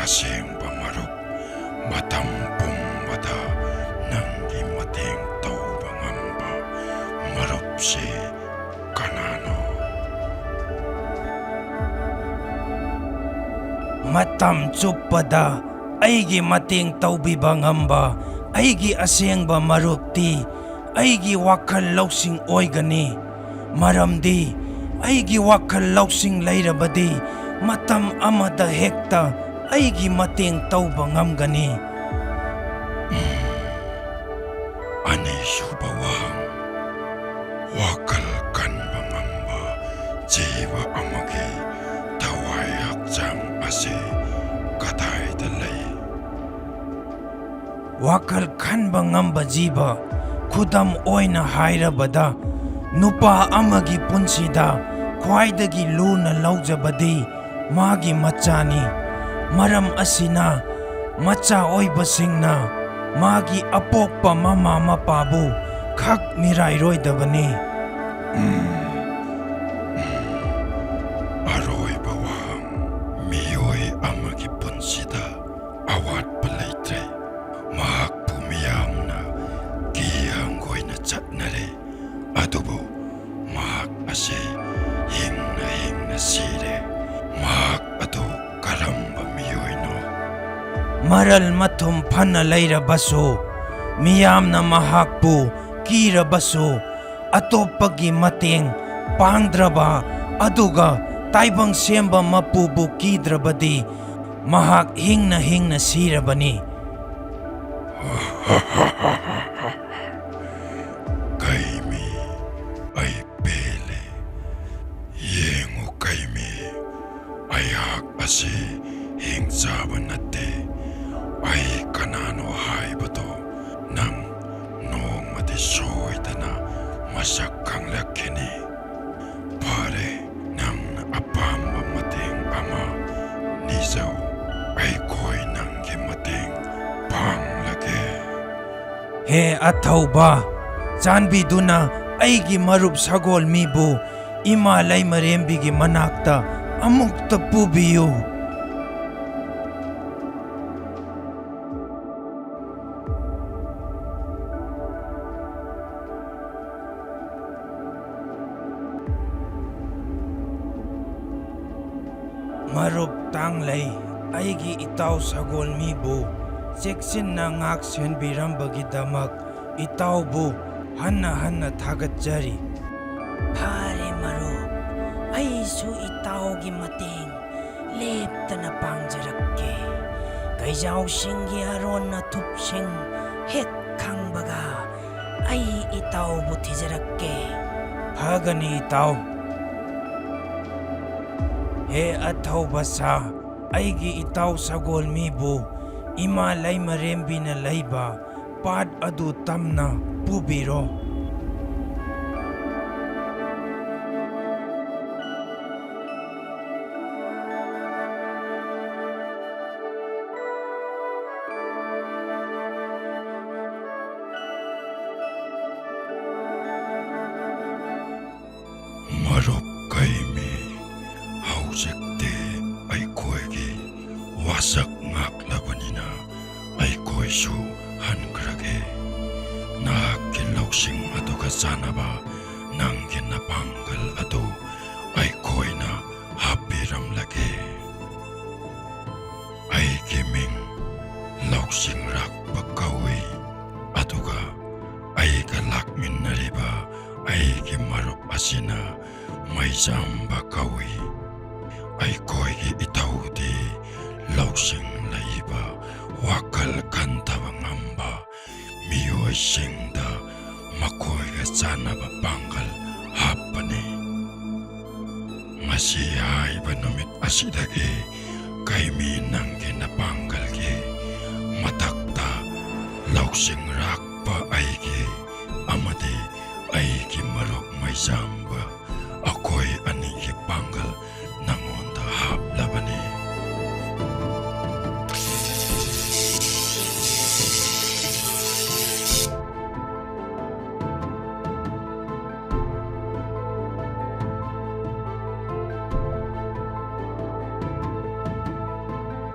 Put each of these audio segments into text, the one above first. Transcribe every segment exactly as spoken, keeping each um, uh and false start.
ꯑꯁꯦꯡꯕ ꯃꯔꯨꯞ, ꯃꯇꯝ ꯄꯨꯝꯕꯗ ꯅꯪꯒꯤ ꯃꯇꯦꯡ ꯇꯧꯕ ꯉꯝꯕ ꯃꯔꯨꯞꯁꯤ ꯀꯅꯥꯅꯣ? ꯃꯇꯝ ꯆꯨꯞꯄꯗ ꯑꯩꯒꯤ ꯃꯇꯦꯡ ꯇꯧꯕꯤꯕ ꯉꯝꯕ ꯑꯩꯒꯤ ꯑꯁꯦꯡꯕ ꯃꯔꯨꯞꯇꯤ ꯑꯩꯒꯤ ꯋꯥꯈꯜ ꯂꯧꯁꯤꯡ ꯑꯣꯏꯒꯅꯤ꯫ ꯃꯔꯝꯗꯤ ꯑꯩꯒꯤ ꯋꯥꯈꯜ ꯂꯧꯁꯤꯡ ꯂꯩꯔꯕꯗꯤ ꯃꯇꯝ ꯑꯃꯗ ꯍꯦꯛꯇ ꯑꯩꯒꯤ ꯃꯇꯦꯡ ꯇꯧꯕ ꯉꯝꯒꯅꯤ꯫ ꯎꯝ, ꯑꯅꯤꯁꯨꯕ ꯋꯥꯍꯪ, ꯋꯥꯈꯜ ꯈꯟꯕ ꯉꯝꯕ ꯖꯤꯕ ꯑꯃꯒꯤ ꯊꯋꯥꯏ ꯍꯛꯆꯥꯡ ꯑꯁꯤ ꯀꯗꯥꯏꯗ ꯂꯩ? ꯋꯥꯈꯜ ꯈꯟꯕ ꯉꯝꯕ ꯖꯤꯕ, ꯈꯨꯗꯝ ꯑꯣꯏꯅ ꯍꯥꯏꯔꯕꯗ, ꯅꯨꯄꯥ ꯑꯃꯒꯤ ꯄꯨꯟꯁꯤꯗ ꯈ꯭ꯋꯥꯏꯗꯒꯤ ꯂꯨꯅ ꯂꯧꯖꯕꯗꯤ ꯃꯥꯒꯤ ꯃꯆꯥꯅꯤ꯫ ꯃꯔꯝ ꯑꯁꯤꯅ, ꯃꯆꯥ ꯑꯣꯏꯕꯁꯤꯡꯅ ꯃꯥꯒꯤ ꯑꯄꯣꯛꯄ ꯃꯃꯥ ꯃꯄꯥꯕꯨ ꯈꯛ ꯃꯤꯔꯥꯏꯔꯣꯏꯗꯕꯅꯤ꯫ ꯎꯝ, ꯎꯝ꯫ ꯑꯔꯣꯏꯕ ꯋꯥꯍꯪ, ꯃꯤꯑꯣꯏ ꯑꯃꯒꯤ ꯄꯨꯟꯁꯤꯗ ꯑꯋꯥꯠꯄ ꯂꯩꯇ꯭ꯔꯦ꯫ ꯃꯍꯥꯛꯄꯨ ꯃꯤꯌꯥꯝꯅ ꯀꯤ ꯍꯪꯒꯣꯏꯅ ꯆꯠꯅꯔꯦ꯫ ꯑꯗꯨꯕꯨ ꯃꯍꯥꯛ ꯑꯁꯤ ꯍꯤꯡꯅ ꯍꯤꯡꯅ ꯁꯤꯔꯦ꯫ ꯃꯍꯥꯛ ꯑꯗꯨ ꯀꯔꯝꯕ ꯃꯤꯑꯣꯏꯅꯣ? ꯃꯔꯜ ꯃꯊꯨꯝ ꯐꯅ ꯂꯩꯔꯕꯁꯨ, ꯃꯤꯌꯥꯝꯅ ꯃꯍꯥꯛꯄꯨ ꯀꯤꯔꯕꯁꯨ, ꯑꯇꯣꯞꯄꯒꯤ ꯃꯇꯦꯡ ꯄꯥꯡꯗ꯭ꯔꯕ, ꯑꯗꯨꯒ ꯇꯥꯏꯕꯪ ꯁꯦꯝꯕ ꯃꯄꯨꯕꯨ ꯀꯤꯗ꯭ꯔꯕꯗꯤ, ꯃꯍꯥꯛ ꯍꯤꯡꯅ ꯍꯤꯡꯅ ꯁꯤꯔꯕꯅꯤ꯫ ꯀꯩꯃꯤ, ꯑꯩ ꯄꯦꯜꯂꯦ꯫ ꯌꯦꯡꯉꯨ ꯀꯩꯃꯤ, ꯑꯩꯍꯥꯛ ꯑꯁꯤ ꯍꯤꯡꯆꯥꯕ ꯅꯠꯇꯦ꯫ ꯑꯩ ꯀꯅꯥꯅꯣ ꯍꯥꯏꯕꯗꯣ ꯅꯪ ꯅꯣꯡꯃꯗꯤ ꯁꯣꯏꯗꯅ ꯃꯁꯛ ꯈꯪꯂꯛꯈꯤꯅꯤ꯫ ꯐꯔꯦ, ꯅꯪꯅ ꯑꯄꯥꯝꯕ ꯃꯇꯦꯡ ꯑꯃ ꯅꯤꯖꯧ꯫ ꯑꯩꯈꯣꯏ ꯅꯪꯒꯤ ꯃꯇꯦꯡ ꯄꯥꯡꯂꯒꯦ꯫ ꯍꯦ ꯑꯊꯧꯕ, ꯆꯥꯟꯕꯤꯗꯨꯅ ꯑꯩꯒꯤ ꯃꯔꯨꯞ ꯁꯒꯣꯜꯃꯤꯕꯨ ꯏꯃꯥ ꯂꯩꯃꯔꯦꯝꯕꯤꯒꯤ ꯃꯅꯥꯛꯇ ꯑꯃꯨꯛꯇ ꯄꯨꯕꯤꯌꯨ꯫ ꯃꯔꯨꯞ ꯇꯥꯡꯂꯩ, ꯑꯩꯒꯤ ꯏꯇꯥꯎ ꯁꯒꯣꯜꯃꯤꯕꯨ ꯆꯦꯛꯁꯤꯟꯅ ꯉꯥꯛ ꯁꯦꯟꯕꯤꯔꯝꯕꯒꯤꯗꯃꯛ ꯏꯇꯥꯎꯕꯨ ꯍꯟꯅ ꯍꯟꯅ ꯊꯥꯒꯠꯆꯔꯤ꯫ ꯐꯔꯦ ꯃꯔꯨꯞ, ꯑꯩꯁꯨ ꯏꯇꯥꯎꯒꯤ ꯃꯇꯦꯡ ꯂꯦꯞꯇꯅ ꯄꯥꯡꯖꯔꯛꯀꯦ꯫ ꯀꯩꯖꯥꯎꯁꯤꯡꯒꯤ ꯑꯔꯣꯟꯅ ꯊꯨꯞꯁꯤꯡ ꯍꯦꯛ ꯈꯪꯕꯒ ꯑꯩ ꯏꯇꯥꯎꯕꯨ ꯊꯤꯖꯔꯛꯀꯦ꯫ ꯐꯒꯅꯤ ꯏꯇꯥꯎ꯫ ꯍꯦ ꯑꯊꯧꯕ ꯁꯥ, ꯑꯩꯒꯤ ꯏꯇꯥꯎ ꯁꯒꯣꯜꯃꯤꯕꯨ ꯏꯃꯥ ꯂꯩꯃꯔꯦꯝꯕꯤꯅ ꯂꯩꯕ ꯄꯥꯠ ꯑꯗꯨ ꯇꯝꯅ ꯄꯨꯕꯤꯔꯣ꯫ ꯃꯔꯨꯞ ꯀꯩꯃꯤ, ꯍꯧꯖꯤꯛꯇꯤ ꯑꯩꯈꯣꯏꯒꯤ ꯋꯥꯁꯛ ꯉꯥꯛꯂꯕꯅꯤꯅ ꯑꯩꯈꯣꯏꯁꯨ ꯍꯟꯈ꯭ꯔꯒꯦ꯫ ꯅꯍꯥꯛꯀꯤ ꯂꯧꯁꯤꯡ ꯑꯗꯨꯒ ꯆꯥꯟꯅꯕ ꯅꯪꯒꯤ ꯅꯄꯥꯡꯒꯜ ꯑꯗꯨ ꯑꯩꯈꯣꯏꯅ ꯍꯥꯞꯄꯤꯔꯝꯂꯒꯦ꯫ ꯑꯩꯒꯤ ꯃꯤꯡ ꯂꯧꯁꯤꯡ ꯔꯥꯛꯄ ꯀꯧꯏ, ꯑꯗꯨꯒ ꯑꯩꯒ ꯂꯥꯛꯃꯤꯟꯅꯔꯤꯕ ꯑꯩꯒꯤ ꯃꯔꯨꯞ ꯑꯁꯤꯅ ꯃꯩꯖꯥꯝꯕ ꯀꯧꯏ꯫ ꯑꯩꯈꯣꯏꯒꯤ ꯏꯊꯧꯗꯤ ꯂꯧꯁꯤꯡ ꯂꯩꯕ, ꯋꯥꯈꯜ ꯈꯟꯊꯕ ꯉꯝꯕ ꯃꯤꯑꯣꯏꯁꯤꯡꯗ ꯃꯈꯣꯏꯒ ꯆꯥꯟꯅꯕ ꯄꯥꯡꯒꯜ ꯍꯥꯞꯄꯅꯤ꯫ ꯉꯁꯤ ꯍꯥꯏꯕ ꯅꯨꯃꯤꯠ ꯑꯁꯤꯗꯒꯤ ꯀꯩꯃꯤ ꯅꯪꯒꯤ ꯅꯄꯥꯡꯒꯜꯒꯤ ꯃꯊꯛꯇ ꯂꯧꯁꯤꯡ ꯔꯥꯛꯄ ꯑꯩꯒꯤ ꯑꯃꯗꯤ ꯑꯩꯒꯤ ꯃꯔꯨꯞ ꯃꯩꯖꯥꯝꯕ, ꯑꯩꯈꯣꯏ ꯑꯅꯤꯒꯤ ꯄꯥꯡꯒꯜ ꯅꯪꯉꯣꯟꯗ ꯍꯥꯞꯂꯕꯅꯤ꯫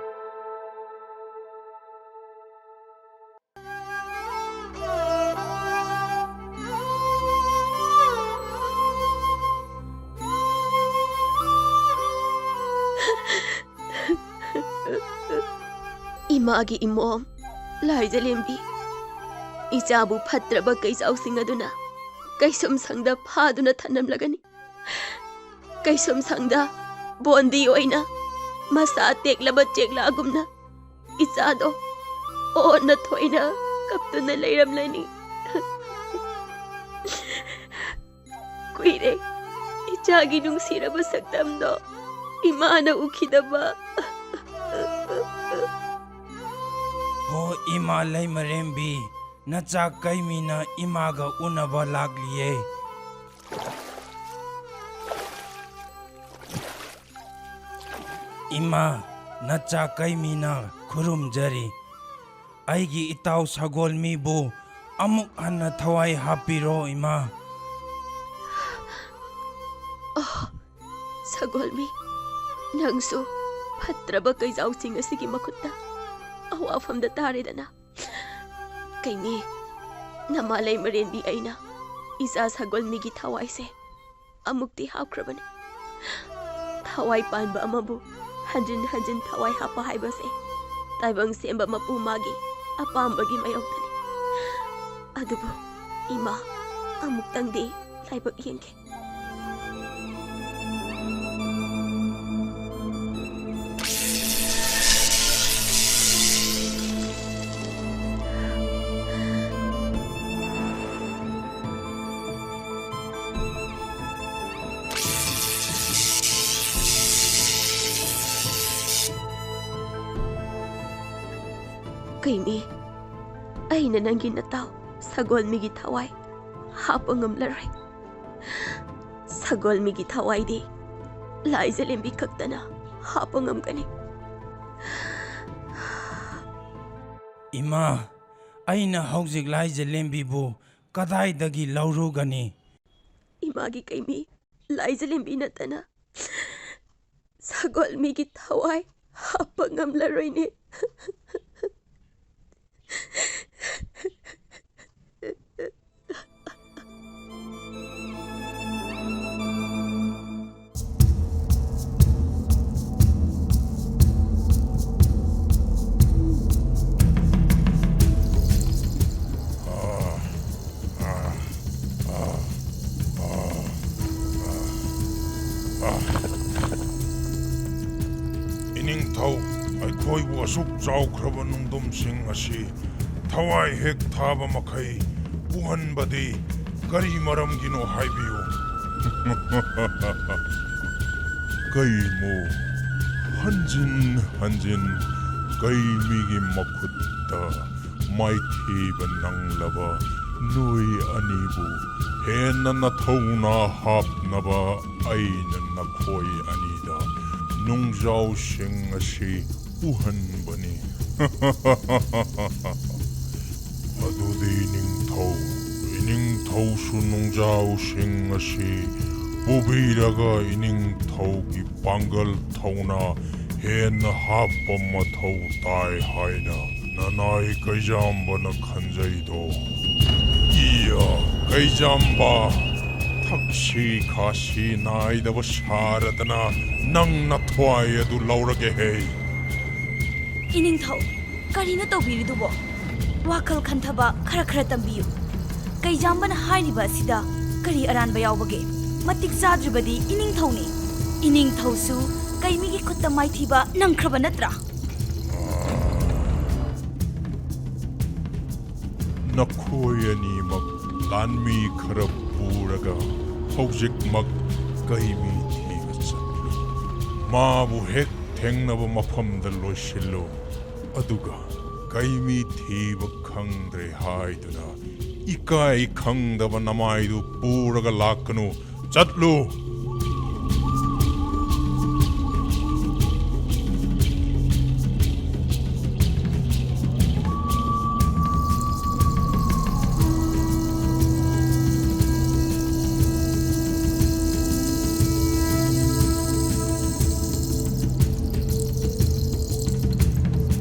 ꯏꯃꯥꯒꯤ ꯏꯃꯣꯝ ꯂꯥꯏꯖꯂꯦꯝꯕꯤ, ꯏꯆꯥꯕꯨ ꯐꯠꯇ꯭ꯔꯕ ꯀꯩꯖꯥꯎꯁꯤꯡ ꯑꯗꯨꯅ ꯀꯩꯁꯨꯝꯁꯪꯗ ꯐꯥꯗꯨꯅ ꯊꯅꯝꯂꯒꯅꯤ꯫ ꯀꯩꯁꯨꯝꯁꯪꯗ ꯕꯣꯟꯗꯤ ꯑꯣꯏꯅ ꯃꯁꯥ ꯇꯦꯛꯂꯕ ꯆꯦꯛꯂꯥꯒꯨꯝꯅ ꯏꯆꯥꯗꯣ ꯑꯣꯟꯅ ꯊꯣꯏꯅ ꯀꯞꯇꯨꯅ ꯂꯩꯔꯝꯂꯅꯤ꯫ ꯀꯨꯏꯔꯦ ꯏꯆꯥꯒꯤ ꯅꯨꯡꯁꯤꯔꯕ ꯁꯛꯇꯝꯗꯣ ꯏꯃꯥꯅ ꯎꯈꯤꯗꯕ꯫ ꯍꯣ ꯏꯃꯥ ꯂꯩꯃꯔꯦꯝꯕꯤ, ꯅꯆꯥ ꯀꯩꯃꯤꯅ ꯏꯃꯥꯒ ꯎꯅꯕ ꯂꯥꯛꯂꯤꯌꯦ꯫ ꯏꯃꯥ, ꯅꯆꯥ ꯀꯩꯃꯤꯅ ꯈꯨꯔꯨꯝꯖꯔꯤ꯫ ꯑꯩꯒꯤ ꯏꯇꯥꯎ ꯁꯒꯣꯜꯃꯤꯕꯨ ꯑꯃꯨꯛ ꯍꯟꯅ ꯊꯋꯥꯏ ꯍꯥꯞꯄꯤꯔꯣ ꯏꯃꯥ꯫ ꯑꯣ, ꯁꯒꯣꯜꯃꯤ, ꯅꯪꯁꯨ ꯐꯠꯇ꯭ꯔꯕ ꯀꯩꯖꯥꯎꯁꯤꯡ ꯑꯁꯤꯒꯤ ꯃꯈꯨꯠꯇ ꯑꯋꯥꯐꯝꯗ ꯇꯥꯔꯦꯗꯅ꯫ ꯀꯩꯅꯤ, ꯅꯃꯥ ꯂꯩꯃꯔꯦꯟꯕꯤ ꯑꯩꯅ ꯏꯆꯥ ꯁꯒꯣꯜꯃꯤꯒꯤ ꯊꯋꯥꯏꯁꯦ ꯑꯃꯨꯛꯇꯤ ꯍꯥꯞꯈ꯭ꯔꯕꯅꯤ꯫ ꯊꯋꯥꯏ ꯄꯥꯟꯕ ꯑꯃꯕꯨ ꯍꯟꯖꯤꯟ ꯍꯟꯖꯤꯟ ꯊꯋꯥꯏ ꯍꯥꯞꯄ ꯍꯥꯏꯕꯁꯦ ꯇꯥꯏꯕꯪ ꯁꯦꯝꯕ ꯃꯄꯨ ꯃꯥꯒꯤ ꯑꯄꯥꯝꯕꯒꯤ ꯃꯥꯌꯣꯛꯇꯅꯤ꯫ ꯑꯗꯨꯕꯨ ꯏꯃꯥ, ꯑꯃꯨꯛꯇꯪꯗꯤ ꯂꯥꯏꯕꯛ ꯌꯦꯡꯒꯦ꯫ ꯀꯩꯃꯤ, ꯑꯩꯅ ꯅꯪꯒꯤ ꯅꯇꯥꯎ ꯁꯒꯣꯜꯃꯤꯒꯤ ꯊꯋꯥꯏ ꯍꯥꯞꯄ ꯉꯝꯂꯔꯣꯏ꯫ ꯁꯒꯣꯜꯃꯤꯒꯤ ꯊꯋꯥꯏꯗꯤ ꯂꯥꯏꯖꯂꯦꯝꯕꯤ ꯈꯛꯇꯅ ꯍꯥꯞꯄ ꯉꯝꯒꯅꯤ꯫ ꯏꯃꯥ, ꯑꯩꯅ ꯍꯧꯖꯤꯛ ꯂꯥꯏꯖꯂꯦꯝꯕꯤꯕꯨ ꯀꯗꯥꯏꯗꯒꯤ ꯂꯧꯔꯨꯒꯅꯤ? ꯏꯃꯥꯒꯤ ꯀꯩꯃꯤ, ꯂꯥꯏꯖꯂꯦꯝꯕꯤ ꯅꯠꯇꯅ ꯁꯒꯣꯜꯃꯤꯒꯤ ꯊꯋꯥꯏ ꯍꯥꯞꯄ ꯉꯝꯂꯔꯣꯏꯅꯦ꯫ ꯑꯩꯈꯣꯏꯕꯨ ꯑꯁꯨꯛ ꯆꯥꯎꯈ꯭ꯔꯕ ꯅꯨꯡꯗꯣꯝꯁꯤꯡ ꯑꯁꯤ ꯊꯋꯥꯏ ꯍꯦꯛ ꯊꯥꯕ ꯃꯈꯩ ꯄꯨꯍꯟꯕꯗꯤ ꯀꯔꯤ ꯃꯔꯝꯒꯤꯅꯣ ꯍꯥꯏꯕꯤꯌꯨ꯫ ꯀꯩꯃꯨ ꯍꯟꯖꯤꯟ ꯍꯟꯖꯤꯟ ꯀꯩꯃꯤꯒꯤ ꯃꯈꯨꯠꯇ ꯃꯥꯏꯊꯤꯕ ꯅꯪꯂꯕ ꯅꯣꯏ ꯑꯅꯤꯕꯨ ꯍꯦꯟꯅ ꯅꯊꯧꯅꯥ ꯍꯥꯞꯅꯕ ꯑꯩꯅ ꯅꯈꯣꯏ ꯑꯅꯤꯗ ꯅꯨꯡꯖꯥꯎꯁꯤꯡ ꯑꯁꯤ ꯎꯍꯟꯕꯅꯤ꯫ ꯑꯗꯨꯗꯤ ꯅꯤꯡꯊꯧ, ꯏꯅꯤꯡꯊꯧꯁꯨ ꯅꯨꯡꯖꯥꯎꯁꯤꯡ ꯑꯁꯤ ꯄꯨꯕꯤꯔꯒ ꯏꯅꯤꯡꯊꯧꯒꯤ ꯄꯥꯡꯒꯜ ꯊꯧꯅꯥ ꯍꯦꯟꯅ ꯍꯥꯞꯄ ꯃꯊꯧ ꯇꯥꯏ ꯍꯥꯏꯅ ꯅꯅꯥꯏ ꯀꯩꯖꯥꯝꯕꯅ ꯈꯟꯖꯩꯗꯣ꯫ ꯏꯌꯥ, ꯀꯩꯖꯥꯝꯕ, ꯊꯛꯁꯤ ꯈꯥꯁꯤ ꯅꯥꯏꯗꯕ ꯁꯥꯔꯗꯅ ꯅꯪ ꯅꯊ꯭ꯋꯥꯏ ꯑꯗꯨ ꯂꯧꯔꯒꯦꯍꯦ꯫ ꯏꯅꯤꯡꯊꯧ, ꯀꯔꯤꯅꯣ ꯇꯧꯕꯤꯔꯤꯗꯨꯕꯣ? ꯋꯥꯈꯜ ꯈꯟꯊꯕ ꯈꯔ ꯈꯔ ꯇꯝꯕꯤꯌꯨ꯫ ꯀꯩꯖꯥꯝꯕꯅ ꯍꯥꯏꯔꯤꯕ ꯑꯁꯤꯗ ꯀꯔꯤ ꯑꯔꯥꯟꯕ ꯌꯥꯎꯕꯒꯦ? ꯃꯇꯤꯛ ꯆꯥꯗ꯭ꯔꯤꯕꯗꯤ ꯏꯅꯤꯡꯊꯧꯅꯤ꯫ ꯏꯅꯤꯡꯊꯧꯁꯨ ꯀꯩꯃꯤꯒꯤ ꯈꯨꯠꯇ ꯃꯥꯏꯊꯤꯕ ꯅꯪꯈ꯭ꯔꯕ ꯅꯠꯇ꯭ꯔꯥ? ꯅꯈꯣꯏ ꯑꯅꯤꯃꯛ ꯂꯥꯟꯃꯤ ꯈꯔ ꯄꯨꯔꯒ ꯍꯧꯖꯤꯛꯃꯛ ꯀꯩꯃꯤ ꯊꯤꯕ ꯆꯠꯂꯨ꯫ ꯃꯥꯕꯨ ꯍꯦꯛ ꯊꯦꯡꯅꯕ ꯃꯐꯝꯗ ꯂꯣꯏꯁꯤꯜꯂꯨ꯫ ꯑꯗꯨꯒ ꯀꯩꯃꯤ ꯊꯤꯕ ꯈꯪꯗ꯭ꯔꯦ ꯍꯥꯏꯗꯨꯅ ꯏꯀꯥꯏ ꯈꯪꯗꯕ ꯅꯃꯥꯏꯗꯨ ꯄꯨꯔꯒ ꯂꯥꯛꯀꯅꯨ꯫ ꯆꯠꯂꯨ꯫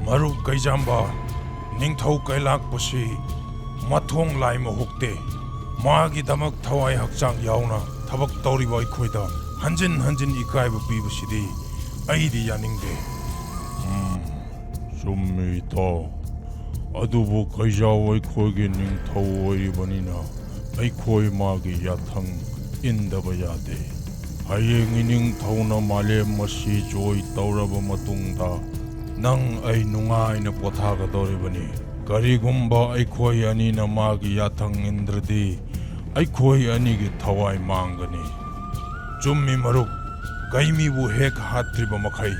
ꯃꯔꯨꯞ ꯀꯩꯖꯥꯝꯕ, ꯅꯤꯡꯊꯧ ꯀꯩꯂꯥꯛꯄꯁꯤ ꯃꯊꯣꯡ ꯂꯥꯏ ꯃꯍꯨꯛꯇꯦ꯫ ꯃꯥꯒꯤꯗꯃꯛ ꯊꯋꯥꯏ ꯍꯛꯆꯥꯡ ꯌꯥꯎꯅ ꯊꯕꯛ ꯇꯧꯔꯤꯕ ꯑꯩꯈꯣꯏꯗ ꯍꯟꯖꯤꯟ ꯍꯟꯖꯤꯟ ꯏꯀꯥꯏꯕ ꯄꯤꯕꯁꯤꯗꯤ ꯑꯩꯗꯤ ꯌꯥꯅꯤꯡꯗꯦ꯫ ꯎꯝ, ꯆꯨꯝꯃꯤ ꯏꯇꯥꯎ꯫ ꯑꯗꯨꯕꯨ ꯀꯩꯖꯥꯎ ꯑꯩꯈꯣꯏꯒꯤ ꯅꯤꯡꯊꯧ ꯑꯣꯏꯔꯤꯕꯅꯤꯅ ꯑꯩꯈꯣꯏ ꯃꯥꯒꯤ ꯌꯥꯊꯪ ꯏꯟꯗꯕ ꯌꯥꯗꯦ꯫ ꯍꯌꯦꯡ ꯏꯅꯤꯡꯊꯧꯅ ꯃꯥꯂꯦꯝ ꯑꯁꯤ ꯖꯣꯏ ꯇꯧꯔꯕ ꯃꯇꯨꯡꯗ ꯅꯪ ꯑꯩ ꯅꯨꯡꯉꯥꯏꯅ ꯄꯣꯊꯥꯒꯗꯧꯔꯤꯕꯅꯤ꯫ ꯀꯔꯤꯒꯨꯝꯕ ꯑꯩꯈꯣꯏ ꯑꯅꯤꯅ ꯃꯥꯒꯤ ꯌꯥꯊꯪ ꯏꯟꯗ꯭ꯔꯗꯤ ꯑꯩꯈꯣꯏ ꯑꯅꯤꯒꯤ ꯊꯋꯥꯏ ꯃꯥꯡꯒꯅꯤ꯫ ꯆꯨꯝꯃꯤ ꯃꯔꯨꯞ, ꯀꯩꯃꯤꯕꯨ ꯍꯦꯛ ꯍꯥꯠꯇ꯭ꯔꯤꯕ ꯃꯈꯩ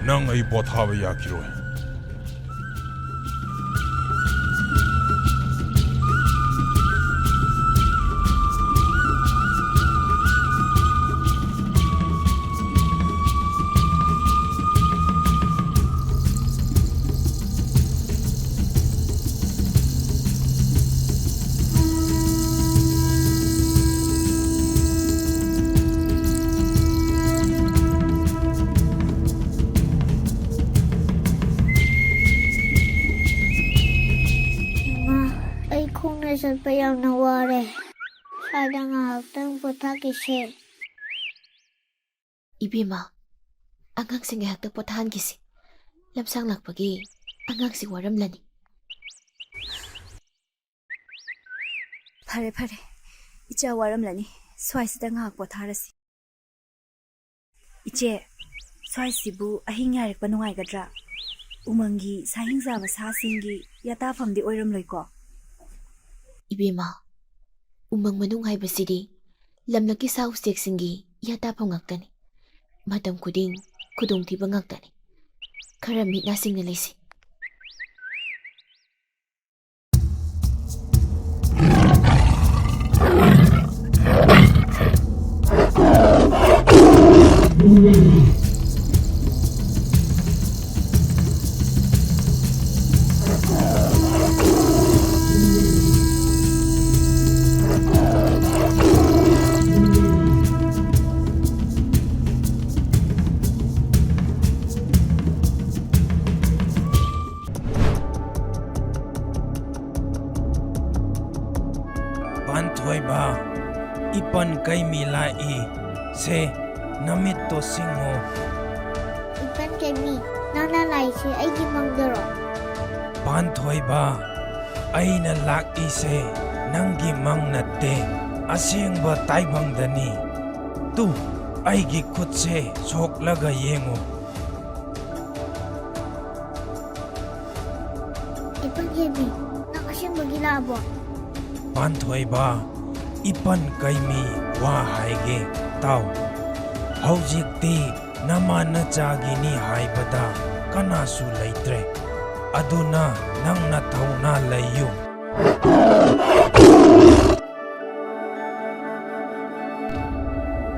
ꯅꯪ ꯑꯩ ꯄꯣꯊꯥꯕ ꯌꯥꯈꯤꯔꯣꯏ꯫ ꯏꯃꯥ, ꯑꯩ ꯈꯣꯡꯅ ꯆꯠꯄ ꯌꯥꯝꯅ ꯋꯥꯔꯦ꯫ ꯁ꯭ꯋꯥꯏꯗ ꯉꯥꯏꯍꯥꯛꯇꯪ ꯄꯣꯊꯥꯈꯤꯁꯦ꯫ ꯏꯕꯦꯝꯃ, ꯑꯉꯥꯡꯁꯤꯡ ꯉꯥꯏꯍꯥꯛꯇ ꯄꯣꯊꯥꯍꯟꯈꯤꯁꯤ꯫ ꯂꯝꯁꯥꯡ ꯂꯥꯛꯄꯒꯤ ꯑꯉꯥꯡꯁꯤꯡ ꯋꯥꯔꯝꯂꯅꯤ꯫ ꯐꯔꯦ, ꯐꯔꯦ꯫ ꯏꯆꯥ ꯋꯥꯔꯝꯂꯅꯤ꯫ ꯁ꯭ꯋꯥꯏꯁꯤꯗ ꯉꯥꯏꯍꯥꯛ ꯄꯣꯊꯥꯔꯁꯤ꯫ ꯏꯆꯦ, ꯁ꯭ꯋꯥꯏꯁꯤꯕꯨ ꯑꯍꯤꯡ ꯌꯥꯏꯔꯛꯄ ꯅꯨꯡꯉꯥꯏꯒꯗ꯭ꯔꯥ? ꯎꯃꯪꯒꯤ ꯁꯥꯍꯤꯡ ꯆꯥꯕ ꯁꯥꯁꯤꯡꯒꯤ ꯌꯥꯇꯥꯐꯝꯗꯤ ꯑꯣꯏꯔꯝꯂꯣꯏꯀꯣ? ꯏꯕꯦꯝꯃ, ꯎꯃꯪ ꯃꯅꯨꯡ ꯍꯥꯏꯕꯁꯤꯗꯤ ꯂꯝꯂꯛꯀꯤ ꯁꯥ ꯎꯆꯦꯛꯁꯤꯡꯒꯤ ꯌꯥꯇꯥꯐꯝ ꯉꯥꯛꯇꯅꯤ꯫ ꯃꯇꯝ ꯈꯨꯗꯤꯡ ꯈꯨꯗꯣꯡꯊꯤꯕ ꯉꯥꯛꯇꯅꯤ꯫ ꯈꯔ ꯃꯤꯠ ꯅꯥ ꯁꯤꯡꯅ ꯂꯩꯁꯤ꯫ ꯄꯥꯟꯊꯣꯏꯕ, ꯏꯄꯟ ꯀꯩꯃꯤ ꯂꯥꯛꯏ꯫ ꯁꯦ, ꯅꯃꯤꯠꯇꯣ ꯁꯤꯡꯉꯣ꯫ ꯏꯄꯟ ꯀꯩꯃꯤ, ꯅꯪꯅ ꯂꯥꯛꯏꯁꯦ ꯑꯩꯒꯤ ꯃꯪꯗꯔꯣ? ꯄꯥꯟꯊꯣꯏꯕ, ꯑꯩꯅ ꯂꯥꯛꯏꯁꯦ ꯅꯪꯒꯤ ꯃꯪ ꯅꯠꯇꯦ, ꯑꯁꯦꯡꯕ ꯇꯥꯏꯕꯪꯗꯅꯤ꯫ ꯇꯨ, ꯑꯩꯒꯤ ꯈꯨꯠꯁꯦ ꯁꯣꯛꯂꯒ ꯌꯦꯡꯉꯨ꯫ ꯏꯄꯟ ꯀꯩꯃꯤ, ꯅꯪ ꯑꯁꯦꯡꯕꯒꯤ ꯂꯥꯛꯑꯕꯣ? ꯄꯥꯟꯊꯣꯏꯕ, ꯏꯄꯟ ꯀꯩꯃꯤ ꯋꯥ ꯍꯥꯏꯒꯦ ꯇꯥꯎ꯫ ꯍꯧꯖꯤꯛꯇꯤ ꯅꯃꯥ ꯅꯆꯥꯒꯤꯅꯤ ꯍꯥꯏꯕꯗ ꯀꯅꯥꯁꯨ ꯂꯩꯇ꯭ꯔꯦ꯫ ꯑꯗꯨꯅ ꯅꯪ ꯅꯊꯧꯅꯥ ꯂꯩꯌꯨ꯫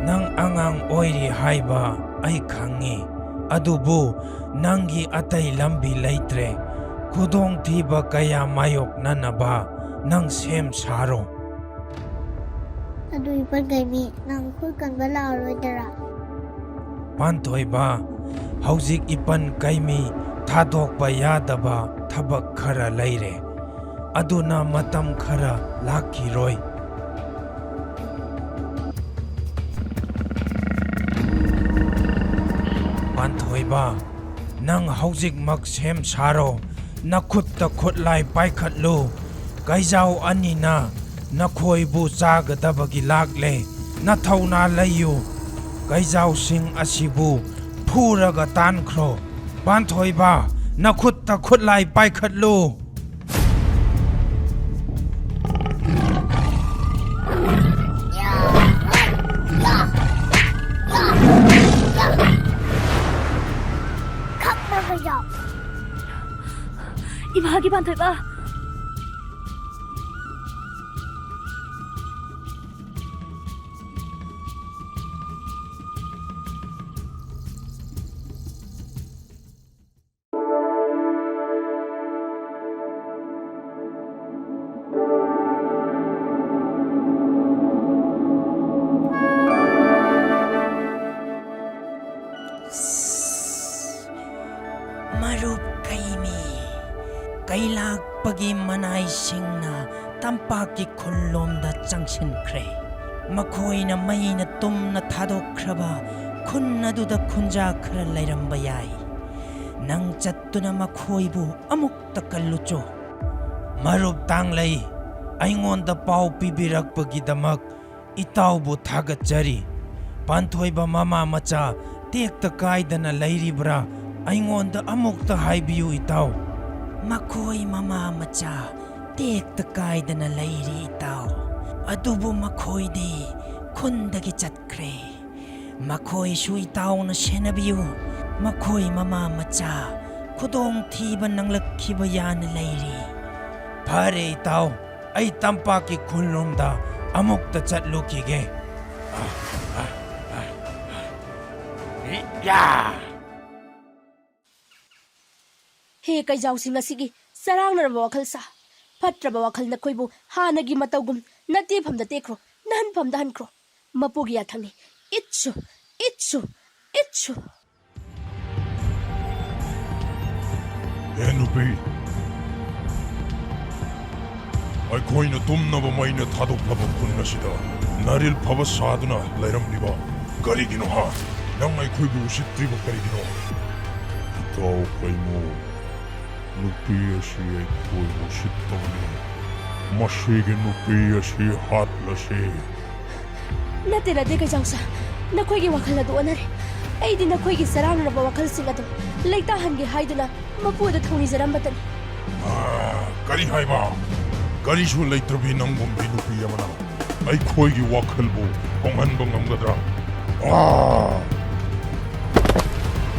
ꯅꯪ ꯑꯉꯥꯡ ꯑꯣꯏꯔꯤ ꯍꯥꯏꯕ ꯑꯩ ꯈꯪꯉꯤ, ꯑꯗꯨꯕꯨ ꯅꯪꯒꯤ ꯑꯇꯩ ꯂꯝꯕꯤ ꯂꯩꯇ꯭ꯔꯦ꯫ ꯈꯨꯗꯣꯡꯊꯤꯕ ꯀꯌꯥ ꯃꯥꯌꯣꯛꯅꯅꯕ ꯅꯪ ꯁꯦꯝ ꯁꯥꯔꯣ꯫ ꯑꯗꯨ ꯏꯄꯟ ꯀꯩꯃꯤ, ꯅꯪ ꯑꯩꯈꯣꯏ ꯀꯟꯕ ꯂꯥꯛꯑꯔꯣꯏꯗꯔꯥ? ꯄꯥꯟꯊꯣꯏꯕ, ꯍꯧꯖꯤꯛ ꯏꯄꯟ ꯀꯩꯃꯤ ꯊꯥꯗꯣꯛꯄ ꯌꯥꯗꯕ ꯊꯕꯛ ꯈꯔ ꯂꯩꯔꯦ꯫ ꯑꯗꯨꯅ ꯃꯇꯝ ꯈꯔ ꯂꯥꯛꯈꯤꯔꯣꯏ꯫ ꯄꯥꯟꯊꯣꯏꯕ, ꯅꯪ ꯍꯧꯖꯤꯛꯃꯛ ꯁꯦꯝ ꯁꯥꯔꯣ꯫ ꯅꯈꯨꯠꯇ ꯈꯨꯠꯂꯥꯏ ꯄꯥꯏꯈꯠꯂꯨ꯫ ꯀꯩꯖꯥꯎ ꯑꯅꯤꯅ ꯅꯈꯣꯏꯕꯨ ꯆꯥꯒꯗꯕꯒꯤ ꯂꯥꯛꯂꯦ꯫ ꯅꯊꯧꯅꯥ ꯂꯩꯌꯨ꯫ ꯀꯩꯖꯥꯎꯁꯤꯡ ꯑꯁꯤꯕꯨ ꯐꯨꯔꯒ ꯇꯥꯟꯈ꯭ꯔꯣ꯫ ꯄꯥꯟꯊꯣꯏꯕ, ꯅꯈꯨꯠꯇ ꯈꯨꯠꯂꯥꯏ ꯄꯥꯏꯈꯠꯂꯨ꯫ ꯈꯪꯕ꯭ꯔꯥ, ꯀꯩꯖꯥꯎ? ꯏꯃꯥꯒꯤ ꯄꯥꯟꯊꯣꯏꯕ! ꯃꯔꯨꯞ ꯀꯩꯃꯤ, ꯀꯩꯂꯥꯛꯄꯒꯤ ꯃꯅꯥꯏꯁꯤꯡꯅ ꯇꯝꯄꯥꯛꯀꯤ ꯈꯨꯜꯂꯣꯝꯗ ꯆꯪꯁꯤꯟꯈ꯭ꯔꯦ꯫ ꯃꯈꯣꯏꯅ ꯃꯩꯅ ꯇꯨꯝꯅ ꯊꯥꯗꯣꯛꯈ꯭ꯔꯕ ꯈꯨꯟ ꯑꯗꯨꯗ ꯈꯨꯟꯖꯥ ꯈꯔ ꯂꯩꯔꯝꯕ ꯌꯥꯏ꯫ ꯅꯪ ꯆꯠꯇꯨꯅ ꯃꯈꯣꯏꯕꯨ ꯑꯃꯨꯛꯇ ꯀꯜꯂꯨꯆꯣ꯫ ꯃꯔꯨꯞ ꯇꯥꯡꯂꯩ, ꯑꯩꯉꯣꯟꯗ ꯄꯥꯎ ꯄꯤꯕꯤꯔꯛꯄꯒꯤꯗꯃꯛ ꯏꯇꯥꯎꯕꯨ ꯊꯥꯒꯠꯆꯔꯤ꯫ ꯄꯥꯟꯊꯣꯏꯕ ꯃꯃꯥ ꯃꯆꯥ ꯇꯦꯛꯇ ꯀꯥꯏꯗꯅ ꯂꯩꯔꯤꯕ꯭ꯔꯥ? ꯑꯩꯉꯣꯟꯗ ꯑꯃꯨꯛꯇ ꯍꯥꯏꯕꯤꯌꯨ, ꯏꯇꯥꯎ꯫ ꯃꯈꯣꯏ ꯃꯃꯥ ꯃꯆꯥ ꯇꯦꯛꯇ ꯀꯥꯏꯗꯅ ꯂꯩꯔꯤ, ꯏꯇꯥꯎ꯫ ꯑꯗꯨꯕꯨ ꯃꯈꯣꯏꯗꯤ ꯈꯨꯟꯗꯒꯤ ꯆꯠꯈ꯭ꯔꯦ꯫ ꯃꯈꯣꯏꯁꯨ ꯏꯇꯥꯎꯅ ꯁꯦꯟꯅꯕꯤꯌꯨ꯫ ꯃꯈꯣꯏ ꯃꯃꯥ ꯃꯆꯥ ꯈꯨꯗꯣꯡꯊꯤꯕ ꯅꯪꯂꯛꯈꯤꯕ ꯌꯥꯅ ꯂꯩꯔꯤ꯫ ꯐꯔꯦ, ꯏꯇꯥꯎ, ꯑꯩ ꯇꯝꯄꯥꯛꯀꯤ ꯈꯨꯜꯂꯣꯝꯗ ꯑꯃꯨꯛꯇ ꯆꯠꯂꯨꯈꯤꯒꯦ꯫ ꯌꯥ! ꯍꯦ ꯀꯩꯖꯥꯎꯁꯤꯡ ꯑꯁꯤꯒꯤ ꯆꯔꯥꯡꯅꯔꯕ ꯋꯥꯈꯜ ꯁꯥ, ꯐꯠꯇ꯭ꯔꯕ ꯋꯥꯈꯜ ꯅꯈꯣꯏꯕꯨ ꯍꯥꯟꯅꯒꯤ ꯃꯇꯧꯒꯨꯝ ꯅꯇꯦꯐꯝꯗ ꯇꯦꯛꯈ꯭ꯔꯣ, ꯅꯍꯟꯐꯝꯗ ꯍꯟꯈ꯭ꯔꯣ꯫ ꯃꯄꯨꯒꯤ ꯌꯥꯊꯪꯅꯤ꯫ ꯏꯠꯁꯨ, ꯏꯠꯁꯨ, ꯏꯠꯁꯨ꯫ ꯍꯦ ꯅꯨꯄꯤ, ꯑꯩꯈꯣꯏꯅ ꯇꯨꯝꯅꯕ ꯃꯩꯅ ꯊꯥꯗꯣꯛꯂꯕ ꯈꯨꯟ ꯑꯁꯤꯗ ꯅꯥꯔꯤꯜ ꯐꯕ ꯁꯥꯗꯨꯅ ꯂꯩꯔꯝꯂꯤꯕ ꯀꯔꯤꯒꯤꯅꯣ ꯍꯥ? ꯅꯪ ꯑꯩꯈꯣꯏꯕꯨ ꯎꯁꯤꯠꯇ꯭ꯔꯤꯕ ꯀꯔꯤꯒꯤꯅꯣ? ꯏꯇꯥꯎ ꯀꯩꯃꯨ, ꯅꯨꯄꯤ ꯑꯁꯤ ꯑꯩꯈꯣꯏ ꯎꯁꯤꯠꯇꯕꯅꯤ꯫ ꯃꯁꯤꯒꯤ ꯅꯨꯄꯤ ꯑꯁꯤ ꯍꯥꯠꯂꯁꯤ꯫ ꯅꯠꯇꯦ, ꯅꯠꯇꯦ, ꯀꯩꯖꯥꯎꯁꯥ꯫ ꯅꯈꯣꯏꯒꯤ ꯋꯥꯈꯜ ꯑꯗꯨ ꯑꯣꯟꯅꯔꯦ꯫ ꯑꯩꯗꯤ ꯅꯈꯣꯏꯒꯤ ꯆꯔꯥꯡꯅꯔꯕ ꯋꯥꯈꯜꯁꯤꯡ ꯑꯗꯨ ꯂꯩꯇꯥꯍꯟꯒꯦ ꯍꯥꯏꯗꯨꯅ ꯃꯄꯨ ꯑꯗꯨ ꯊꯧꯅꯤꯖꯔꯝꯕꯇꯅꯤ꯫ ꯑꯥ, ꯀꯔꯤ ꯍꯥꯏꯕ? ꯀꯔꯤꯁꯨ ꯂꯩꯇ꯭ꯔꯕꯤ ꯅꯪꯒꯨꯝꯕꯤ ꯅꯨꯄꯤ ꯑꯃꯅ ꯑꯩꯈꯣꯏꯒꯤ ꯋꯥꯈꯜꯕꯨ ꯍꯣꯡꯍꯟꯕ ꯉꯝꯒꯗ꯭ꯔꯥ? ꯑꯥ!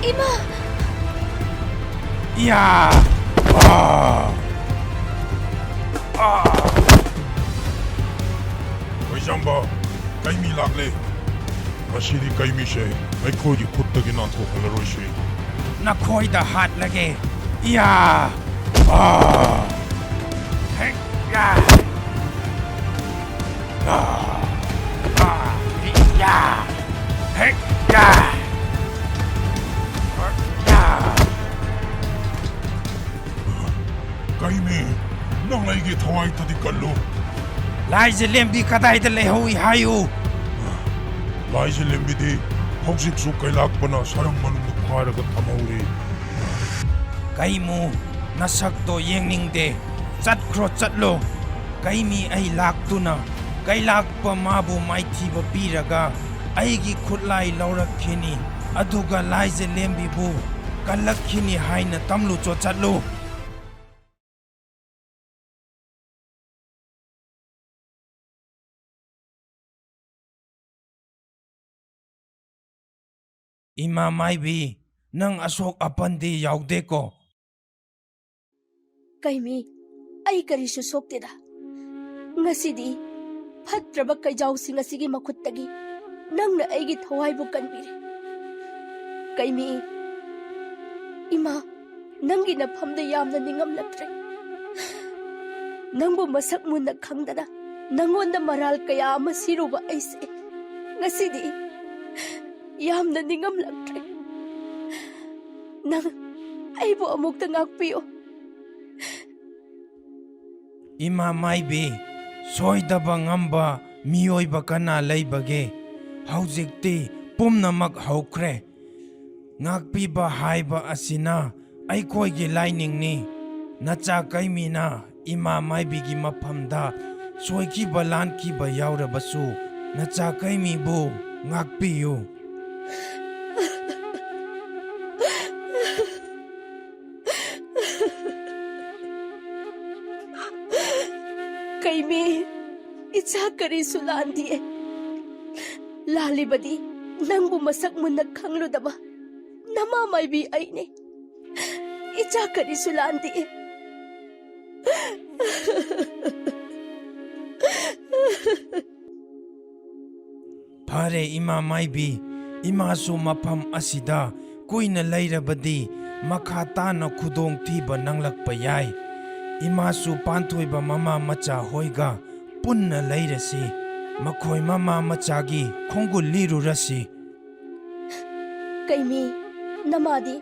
ꯏꯃꯥ! ꯏꯌꯥ! ꯑꯥ! ꯑꯥ! ꯑꯣꯏꯖꯝꯕ, ꯀꯩꯃꯤ ꯂꯥꯛꯂꯦ꯫ ꯉꯁꯤꯗꯤ ꯀꯩꯃꯤꯁꯦ ꯑꯩꯈꯣꯏꯒꯤ ꯈꯨꯠꯇꯒꯤ ꯅꯥꯟꯊꯣꯛꯍꯜꯂꯔꯣꯏꯁꯤ꯫ ꯅꯈꯣꯏꯗ ꯍꯥꯠꯂꯒꯦ꯫ ꯏꯌꯥ! ꯑꯥ! ꯍꯦꯛ! ꯌꯥ! ꯑꯥ! ꯑꯥ! ꯏꯌꯥ! ꯍꯦꯛ! ꯌꯥ! ꯌꯥ! ꯀꯩꯃꯤ, ꯅꯪ ꯑꯩꯒꯤ ꯊꯋꯥꯏꯗꯗꯤ ꯀꯜꯂꯨ꯫ ꯂꯥꯏꯖ ꯂꯦꯝꯕꯤ ꯀꯗꯥꯏꯗ ꯂꯩꯍꯧꯏ ꯍꯥꯏꯌꯨ? ꯂꯥꯏꯖ ꯂꯦꯝꯕꯤꯗꯤ ꯍꯧꯖꯤꯛꯁꯨ ꯀꯩꯂꯥꯛꯄꯅ ꯁꯔꯪ ꯃꯅꯨꯡꯗ ꯐꯥꯔꯒ ꯊꯝꯍꯧꯔꯤ꯫ ꯀꯩꯃꯨ, ꯅꯁꯛꯇꯣ ꯌꯦꯡꯅꯤꯡꯗꯦ꯫ ꯆꯠꯈ꯭ꯔꯣ, ꯆꯠꯂꯣ꯫ ꯀꯩꯃꯤ ꯑꯩ ꯂꯥꯛꯇꯨꯅ ꯀꯩꯂꯥꯛꯄ ꯃꯥꯕꯨ ꯃꯥꯏꯊꯤꯕ ꯄꯤꯔꯒ ꯑꯩꯒꯤ ꯈꯨꯠꯂꯥꯏ ꯂꯧꯔꯛꯈꯤꯅꯤ, ꯑꯗꯨꯒ ꯂꯥꯏꯖ ꯂꯦꯝꯕꯤꯕꯨ ꯀꯜꯂꯛꯈꯤꯅꯤ ꯍꯥꯏꯅ ꯇꯝꯂꯨꯆꯣ, ꯆꯠꯂꯨ꯫ ꯏꯃꯥ ꯃꯥꯏꯕꯤ, ꯅꯪ ꯑꯁꯣꯛ ꯑꯄꯟꯗꯤ ꯌꯥꯎꯗꯦꯀꯣ? ꯀꯩꯃꯤ, ꯑꯩ ꯀꯔꯤꯁꯨ ꯁꯣꯛꯇꯦꯗ꯫ ꯉꯁꯤꯗꯤ ꯐꯠꯇ꯭ꯔꯕ ꯀꯩꯖꯥꯎꯁꯤꯡ ꯑꯁꯤꯒꯤ ꯃꯈꯨꯠꯇꯒꯤ ꯅꯪꯅ ꯑꯩꯒꯤ ꯊꯋꯥꯏꯕꯨ ꯀꯟꯕꯤꯔꯦ꯫ ꯀꯩꯃꯤ, ꯏꯃꯥ, ꯅꯪꯒꯤ ꯅꯐꯝꯗ ꯌꯥꯝꯅ ꯅꯤꯡꯉꯝꯂꯛꯇ꯭ꯔꯦ꯫ ꯅꯪꯕꯨ ꯃꯁꯛ ꯃꯨꯟꯅ ꯈꯪꯗꯅ ꯅꯪꯉꯣꯟꯗ ꯃꯔꯥꯜ ꯀꯌꯥ ꯑꯃ ꯁꯤꯔꯨꯕ ꯑꯩꯁꯦ ꯉꯁꯤꯗꯤ ꯌꯥꯝꯅ ꯅꯤꯡꯉꯝꯂꯛꯇ꯭ꯔꯦ꯫ ꯅꯪ ꯑꯩꯕꯨ ꯑꯃꯨꯛꯇ ꯉꯥꯛꯄꯤꯌꯨ꯫ ꯏꯃꯥ ꯃꯥꯏꯕꯤ, ꯁꯣꯏꯗꯕ ꯉꯝꯕ ꯃꯤꯑꯣꯏꯕ ꯀꯅꯥ ꯂꯩꯕꯒꯦ? ꯍꯧꯖꯤꯛꯇꯤ ꯄꯨꯝꯅꯃꯛ ꯍꯧꯈ꯭ꯔꯦ꯫ ꯉꯥꯛꯄꯤꯕ ꯍꯥꯏꯕ ꯑꯁꯤꯅ ꯑꯩꯈꯣꯏꯒꯤ ꯂꯥꯏꯅꯤꯡꯅꯤ꯫ ꯅꯆꯥ ꯀꯩꯃꯤꯅ ꯏꯃꯥ ꯃꯥꯏꯕꯤꯒꯤ ꯃꯐꯝꯗ ꯁꯣꯏꯈꯤꯕ ꯂꯥꯟꯈꯤꯕ ꯌꯥꯎꯔꯕꯁꯨ, ꯅꯆꯥ ꯀꯩꯃꯤꯕꯨ ꯉꯥꯛꯄꯤꯌꯨ꯫ ꯀꯩꯃꯤ, ꯏꯆꯥ ꯀꯔꯤꯁꯨ ꯂꯥꯟꯗꯤꯌꯦ꯫ ꯂꯥꯜꯂꯤꯕꯗꯤ ꯅꯪꯕꯨ ꯃꯁꯛ ꯃꯨꯟꯅ ꯈꯪꯂꯨꯗꯕ ꯅꯃꯥ ꯃꯥꯏꯕꯤ ꯑꯩꯅꯦ꯫ ꯏꯆꯥ ꯀꯔꯤꯁꯨ ꯂꯥꯟꯗꯤꯌꯦ꯫ ꯐꯔꯦ ꯏꯃꯥ ꯃꯥꯏꯕꯤ, ꯏꯃꯥꯁꯨ ꯃꯐꯝ ꯑꯁꯤꯗ ꯀꯨꯏꯅ ꯂꯩꯔꯕꯗꯤ ꯃꯈꯥ ꯇꯥꯅ ꯈꯨꯗꯣꯡꯊꯤꯕ ꯅꯪꯂꯛꯄ ꯌꯥꯏ꯫ ꯏꯃꯥꯁꯨ ꯄꯥꯟꯊꯣꯏꯕ ꯃꯃꯥ ꯃꯆꯥ ꯍꯣꯏꯒ ꯄꯨꯟꯅ ꯂꯩꯔꯁꯤ꯫ ꯃꯈꯣꯏ ꯃꯃꯥ ꯃꯆꯥꯒꯤ ꯈꯣꯡꯒꯨꯜ ꯂꯤꯔꯨꯔꯁꯤ꯫ ꯀꯩꯃꯤ, ꯅꯃꯥꯗꯤ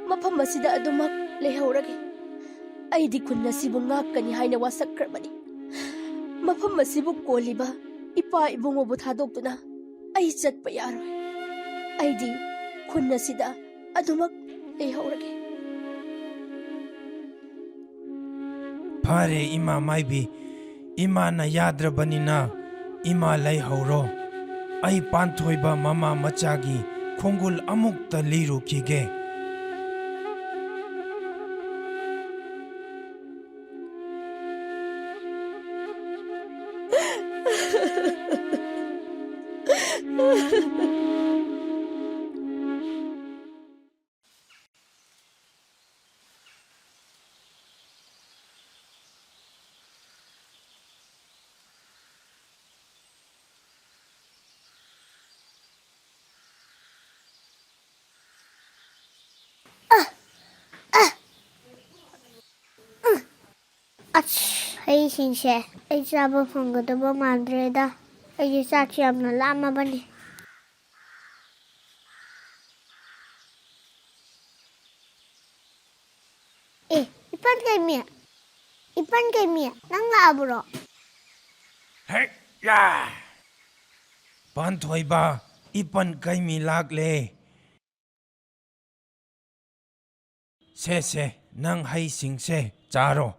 ꯃꯐꯝ ꯑꯁꯤꯗ ꯑꯗꯨꯃꯛ ꯂꯩꯍꯧꯔꯒꯦ꯫ ꯑꯩꯗꯤ ꯈꯨꯟ ꯑꯁꯤꯕꯨ ꯉꯥꯛꯀꯅꯤ ꯍꯥꯏꯅ ꯋꯥꯁꯛꯈ꯭ꯔꯕꯅꯤ꯫ ꯃꯐꯝ ꯑꯁꯤꯕꯨ ꯀꯣꯜꯂꯤꯕ ꯏꯄꯥ ꯏꯕꯨꯡꯉꯣꯕꯨ ꯊꯥꯗꯣꯛꯇꯨꯅ ꯑꯩ ꯆꯠꯄ ꯌꯥꯔꯣꯏ꯫ ꯑꯩꯗꯤ ꯈꯨꯟ ꯑꯁꯤꯗ ꯑꯗꯨꯃꯛ ꯂꯩꯍꯧꯔꯒꯦ꯫ ꯐꯔꯦ ꯏꯃꯥ ꯃꯥꯏꯕꯤ, ꯏꯃꯥꯅ ꯌꯥꯗ꯭ꯔꯕꯅꯤꯅ ꯏꯃꯥ ꯂꯩꯍꯧꯔꯣ꯫ ꯑꯩ ꯄꯥꯟꯊꯣꯏꯕ ꯃꯃꯥ ꯃꯆꯥꯒꯤ ꯈꯣꯡꯒꯨꯜ ꯑꯃꯨꯛꯇ ꯂꯤꯔꯨꯈꯤꯒꯦ꯫ ꯑꯁ, ꯍꯩꯁꯤꯡꯁꯦ ꯑꯩ ꯆꯥꯕ ꯐꯪꯒꯗꯕ ꯃꯥꯟꯗ꯭ꯔꯦꯗ꯫ ꯑꯩꯁꯦ ꯆꯥꯛꯁꯨ ꯌꯥꯝꯅ ꯂꯥꯝꯃꯕꯅꯤ꯫ ꯑꯦ, ꯏꯄꯟ ꯀꯩꯃꯤ, ꯏꯄꯟ ꯀꯩꯃꯤ, ꯅꯪ ꯂꯥꯛꯑꯕ꯭ꯔꯣ? ꯍꯦꯛ ꯌꯥ! ꯄꯥꯟꯊꯣꯏꯕ, ꯏꯄꯟ ꯀꯩꯃꯤ ꯂꯥꯛꯂꯦ꯫ ꯁꯦ, ꯁꯦ, ꯅꯪ ꯍꯩꯁꯤꯡꯁꯦ ꯆꯥꯔꯣ꯫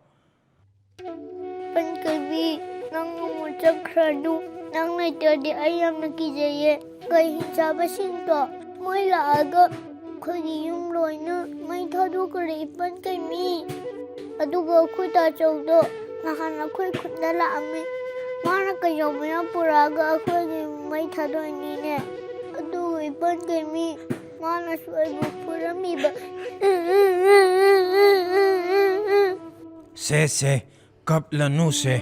ꯄꯟꯀꯩꯕꯤ, ꯅꯪ ꯑꯃꯨꯛ ꯆꯠꯈ꯭ꯔꯅꯨ꯫ ꯅꯪ ꯂꯩꯇ꯭ꯔꯗꯤ ꯑꯩ ꯌꯥꯝꯅ ꯀꯤꯖꯩꯌꯦ꯫ ꯀꯩ ꯍꯤꯡꯆꯥꯕꯁꯤꯡꯗꯣ ꯃꯣꯏ ꯂꯥꯛꯑꯒ ꯑꯩꯈꯣꯏꯒꯤ ꯌꯨꯝ ꯂꯣꯏꯅ ꯃꯩ ꯊꯥꯗꯣꯛꯈ꯭ꯔꯦ, ꯏꯄꯟ ꯀꯩꯃꯤ꯫ ꯑꯗꯨꯒ ꯑꯩꯈꯣꯏ ꯇꯥꯆꯧꯗꯣ ꯅꯍꯥꯟ ꯑꯩꯈꯣꯏ ꯈꯨꯟꯗ ꯂꯥꯛꯑꯝꯃꯤ꯫ ꯃꯥꯅ ꯀꯩꯖꯧ ꯃꯌꯥꯝ ꯄꯨꯔꯛꯑꯒ ꯑꯩꯈꯣꯏꯒꯤ ꯃꯩ ꯊꯥꯗꯣꯛꯏꯅꯤꯅꯦ꯫ ꯑꯗꯨꯒ ꯏꯄꯟ ꯀꯩꯃꯤ, ꯃꯥꯅꯁꯨ ꯑꯩꯕꯨ ꯐꯨꯔꯝꯃꯤꯕ꯫ ꯁꯦ, ꯁꯦ, ꯀꯞꯂꯅꯨꯁꯦ꯫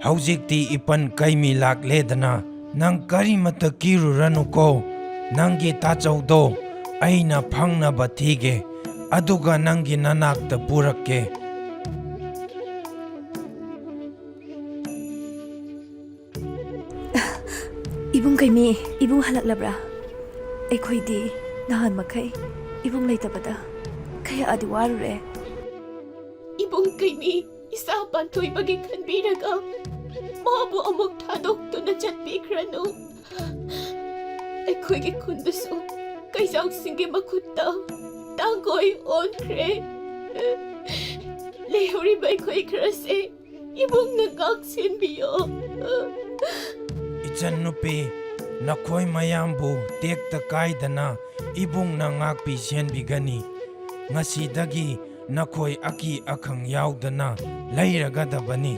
ꯍꯧꯖꯤꯛꯇꯤ ꯏꯄꯟ ꯀꯩꯃꯤ ꯂꯥꯛꯂꯦꯗꯅ, ꯅꯪ ꯀꯔꯤꯃꯠꯇ ꯀꯤꯔꯨꯔꯅꯨꯀꯣ꯫ ꯅꯪꯒꯤ ꯇꯥꯆꯧꯗꯣ ꯑꯩꯅ ꯐꯪꯅꯕ ꯊꯤꯒꯦ, ꯑꯗꯨꯒ ꯅꯪꯒꯤ ꯅꯅꯥꯛꯇ ꯄꯨꯔꯛꯀꯦ꯫ ꯏꯕꯨꯡ ꯀꯩꯃꯤ, ꯏꯕꯨꯡ ꯍꯜꯂꯛꯂꯕ꯭ꯔꯥ? ꯑꯩꯈꯣꯏꯗꯤ ꯅꯍꯥꯟ ꯃꯈꯩ ꯏꯕꯨꯡ ꯂꯩꯇꯕꯗ ꯀꯌꯥꯗꯤ ꯋꯥꯔꯨꯔꯦ꯫ ꯏꯕꯨꯡ ꯀꯩꯃꯤ, ꯏꯆꯥ ꯄꯥꯟꯊꯣꯏꯕꯒꯤ ꯈꯟꯕꯤꯔꯒ ꯃꯥꯕꯨ ꯑꯃꯨꯛ ꯊꯥꯗꯣꯛꯇꯨꯅ ꯆꯠꯄꯤꯈ꯭ꯔꯅꯨ꯫ ꯑꯩꯈꯣꯏꯒꯤ ꯈꯨꯟꯗꯨꯁꯨ ꯀꯩꯖꯥꯎꯁꯤꯡꯒꯤ ꯃꯈꯨꯠꯇ ꯇꯥꯡꯒꯣꯏ ꯑꯣꯟꯈ꯭ꯔꯦ꯫ ꯂꯩꯍꯧꯔꯤꯕ ꯑꯩꯈꯣꯏ ꯈꯔꯁꯦ ꯏꯕꯨꯡꯅ ꯉꯥꯛ ꯁꯦꯟꯕꯤꯌꯣ꯫ ꯏꯆꯟꯅꯨꯄꯤ, ꯅꯈꯣꯏ ꯃꯌꯥꯝꯕꯨ ꯇꯦꯛꯇ ꯀꯥꯏꯗꯅ ꯏꯕꯨꯡꯅ ꯉꯥꯛꯄꯤ ꯁꯦꯟꯕꯤꯒꯅꯤ꯫ ꯉꯁꯤꯗꯒꯤ ꯅꯈꯣꯏ ꯑꯀꯤ ꯑꯈꯪ ꯌꯥꯎꯗꯅ ꯂꯩꯔꯒꯗꯕꯅꯤ꯫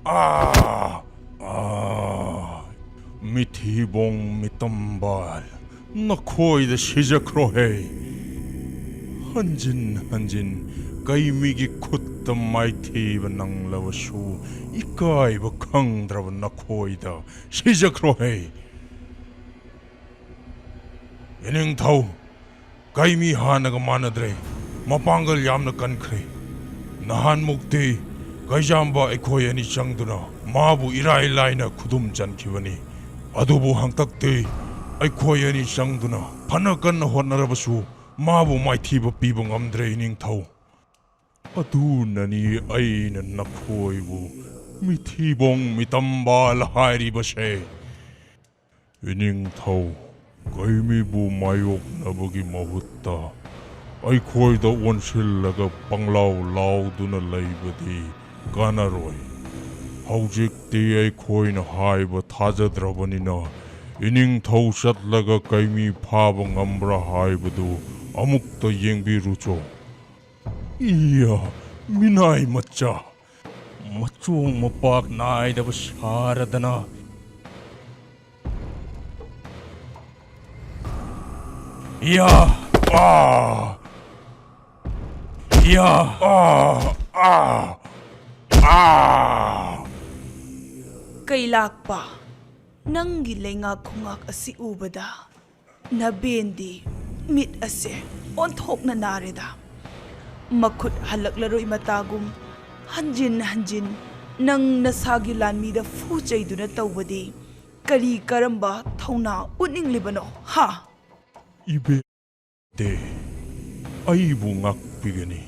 ꯑꯥ! ꯑꯥ! ꯃꯤꯊꯤꯕꯣꯡ ꯃꯤꯇꯝꯕꯥꯜ, ꯅꯈꯣꯏꯗ ꯁꯤꯖꯈ꯭ꯔꯣꯍꯦ꯫ ꯍꯟꯖꯤꯟ ꯍꯟꯖꯤꯟ ꯀꯩꯃꯤꯒꯤ ꯈꯨꯠꯇ ꯃꯥꯏꯊꯤꯕ ꯅꯪꯂꯕꯁꯨ, ꯏꯀꯥꯏꯕ ꯈꯪꯗ꯭ꯔꯕ ꯅꯈꯣꯏꯗ ꯁꯤꯖꯈ꯭ꯔꯣꯍꯦ꯫ ꯏꯅꯤꯡꯊꯧ, ꯀꯩꯃꯤ ꯍꯥꯟꯅꯒ ꯃꯥꯟꯅꯗ꯭ꯔꯦ, ꯃꯄꯥꯡꯒꯜ ꯌꯥꯝꯅ ꯀꯟꯈ꯭ꯔꯦ꯫ ꯅꯍꯥꯟꯃꯨꯛꯇꯤ ꯀꯩꯖꯥꯝꯕ ꯑꯩꯈꯣꯏ ꯑꯅꯤ ꯆꯪꯗꯨꯅ ꯃꯥꯕꯨ ꯏꯔꯥꯏ ꯂꯥꯏꯅ ꯈꯨꯗꯨꯝ ꯆꯟꯈꯤꯕꯅꯤ꯫ ꯑꯗꯨꯕꯨ ꯍꯟꯗꯛꯇꯤ ꯑꯩꯈꯣꯏ ꯑꯅꯤ ꯆꯪꯗꯨꯅ ꯐꯅ ꯀꯟꯅ ꯍꯣꯠꯅꯔꯕꯁꯨ ꯃꯥꯕꯨ ꯃꯥꯏꯊꯤꯕ ꯄꯤꯕ ꯉꯝꯗ꯭ꯔꯦ, ꯏꯅꯤꯡꯊꯧ꯫ ꯑꯗꯨꯅꯅꯤ ꯑꯩꯅ ꯅꯈꯣꯏꯕꯨ ꯃꯤꯊꯤꯕꯣꯡ ꯃꯤꯇꯝꯕꯥꯜ ꯍꯥꯏꯔꯤꯕꯁꯦ꯫ ꯏꯅꯤꯡꯊꯧ, ꯀꯩꯃꯤꯕꯨ ꯃꯥꯌꯣꯛꯅꯕꯒꯤ ꯃꯍꯨꯠꯇ ꯑꯩꯈꯣꯏꯗ ꯑꯣꯟꯁꯤꯜꯂꯒ ꯄꯪꯂꯥꯎ ꯂꯥꯎꯗꯨꯅ ꯂꯩꯕꯗꯤ ꯀꯥꯟꯅꯔꯣꯏ꯫ ꯍꯧꯖꯤꯛꯇꯤ ꯑꯩꯈꯣꯏꯅ ꯍꯥꯏꯕ ꯊꯥꯖꯗ꯭ꯔꯕꯅꯤꯅ, ꯏꯅꯤꯡꯊꯧ ꯆꯠꯂꯒ ꯀꯩꯃꯤ ꯐꯥꯕ ꯉꯝꯕ꯭ꯔꯥ ꯍꯥꯏꯕꯗꯨ ꯑꯃꯨꯛꯇ ꯌꯦꯡꯕꯤꯔꯨꯆꯣ꯫ ꯏꯌꯥ, ꯃꯤꯅꯥꯏ ꯃꯆꯥ! ꯃꯆꯣꯡ ꯃꯄꯥꯛ ꯅꯥꯏꯗꯕ ꯁꯥꯔꯗꯅ꯫ ꯏꯌꯥ! ꯑꯥ! ꯏꯌꯥ! ꯑꯥ! ꯑꯥ! ꯑꯥ! ꯀꯩꯂꯥꯛꯄ, ꯅꯪꯒꯤ ꯂꯩꯉꯥꯛ ꯈꯣꯡꯉꯥꯛ ꯑꯁꯤ ꯎꯕꯗ ꯅꯕꯦꯟꯗꯤ ꯃꯤꯠ ꯑꯁꯦ ꯑꯣꯟꯊꯣꯛꯅ ꯅꯥꯔꯦꯗ꯫ ꯃꯈꯨꯠ ꯍꯜꯂꯛꯂꯔꯣꯏ ꯃꯇꯥꯒꯨꯝ ꯍꯟꯖꯤꯟ ꯍꯟꯖꯤꯟ ꯅꯪ ꯅꯁꯥꯒꯤ ꯂꯥꯟꯃꯤꯗ ꯐꯨ ꯆꯩꯗꯨꯅ ꯇꯧꯕꯗꯤ ꯀꯔꯤ ꯀꯔꯝꯕ ꯊꯧꯅꯥ ꯎꯠꯅꯤꯡꯂꯤꯕꯅꯣ, ꯍꯥ? ꯏꯕꯦ ꯗꯦ, ꯑꯩꯕꯨ ꯉꯥꯛꯄꯤꯒꯅꯤ꯫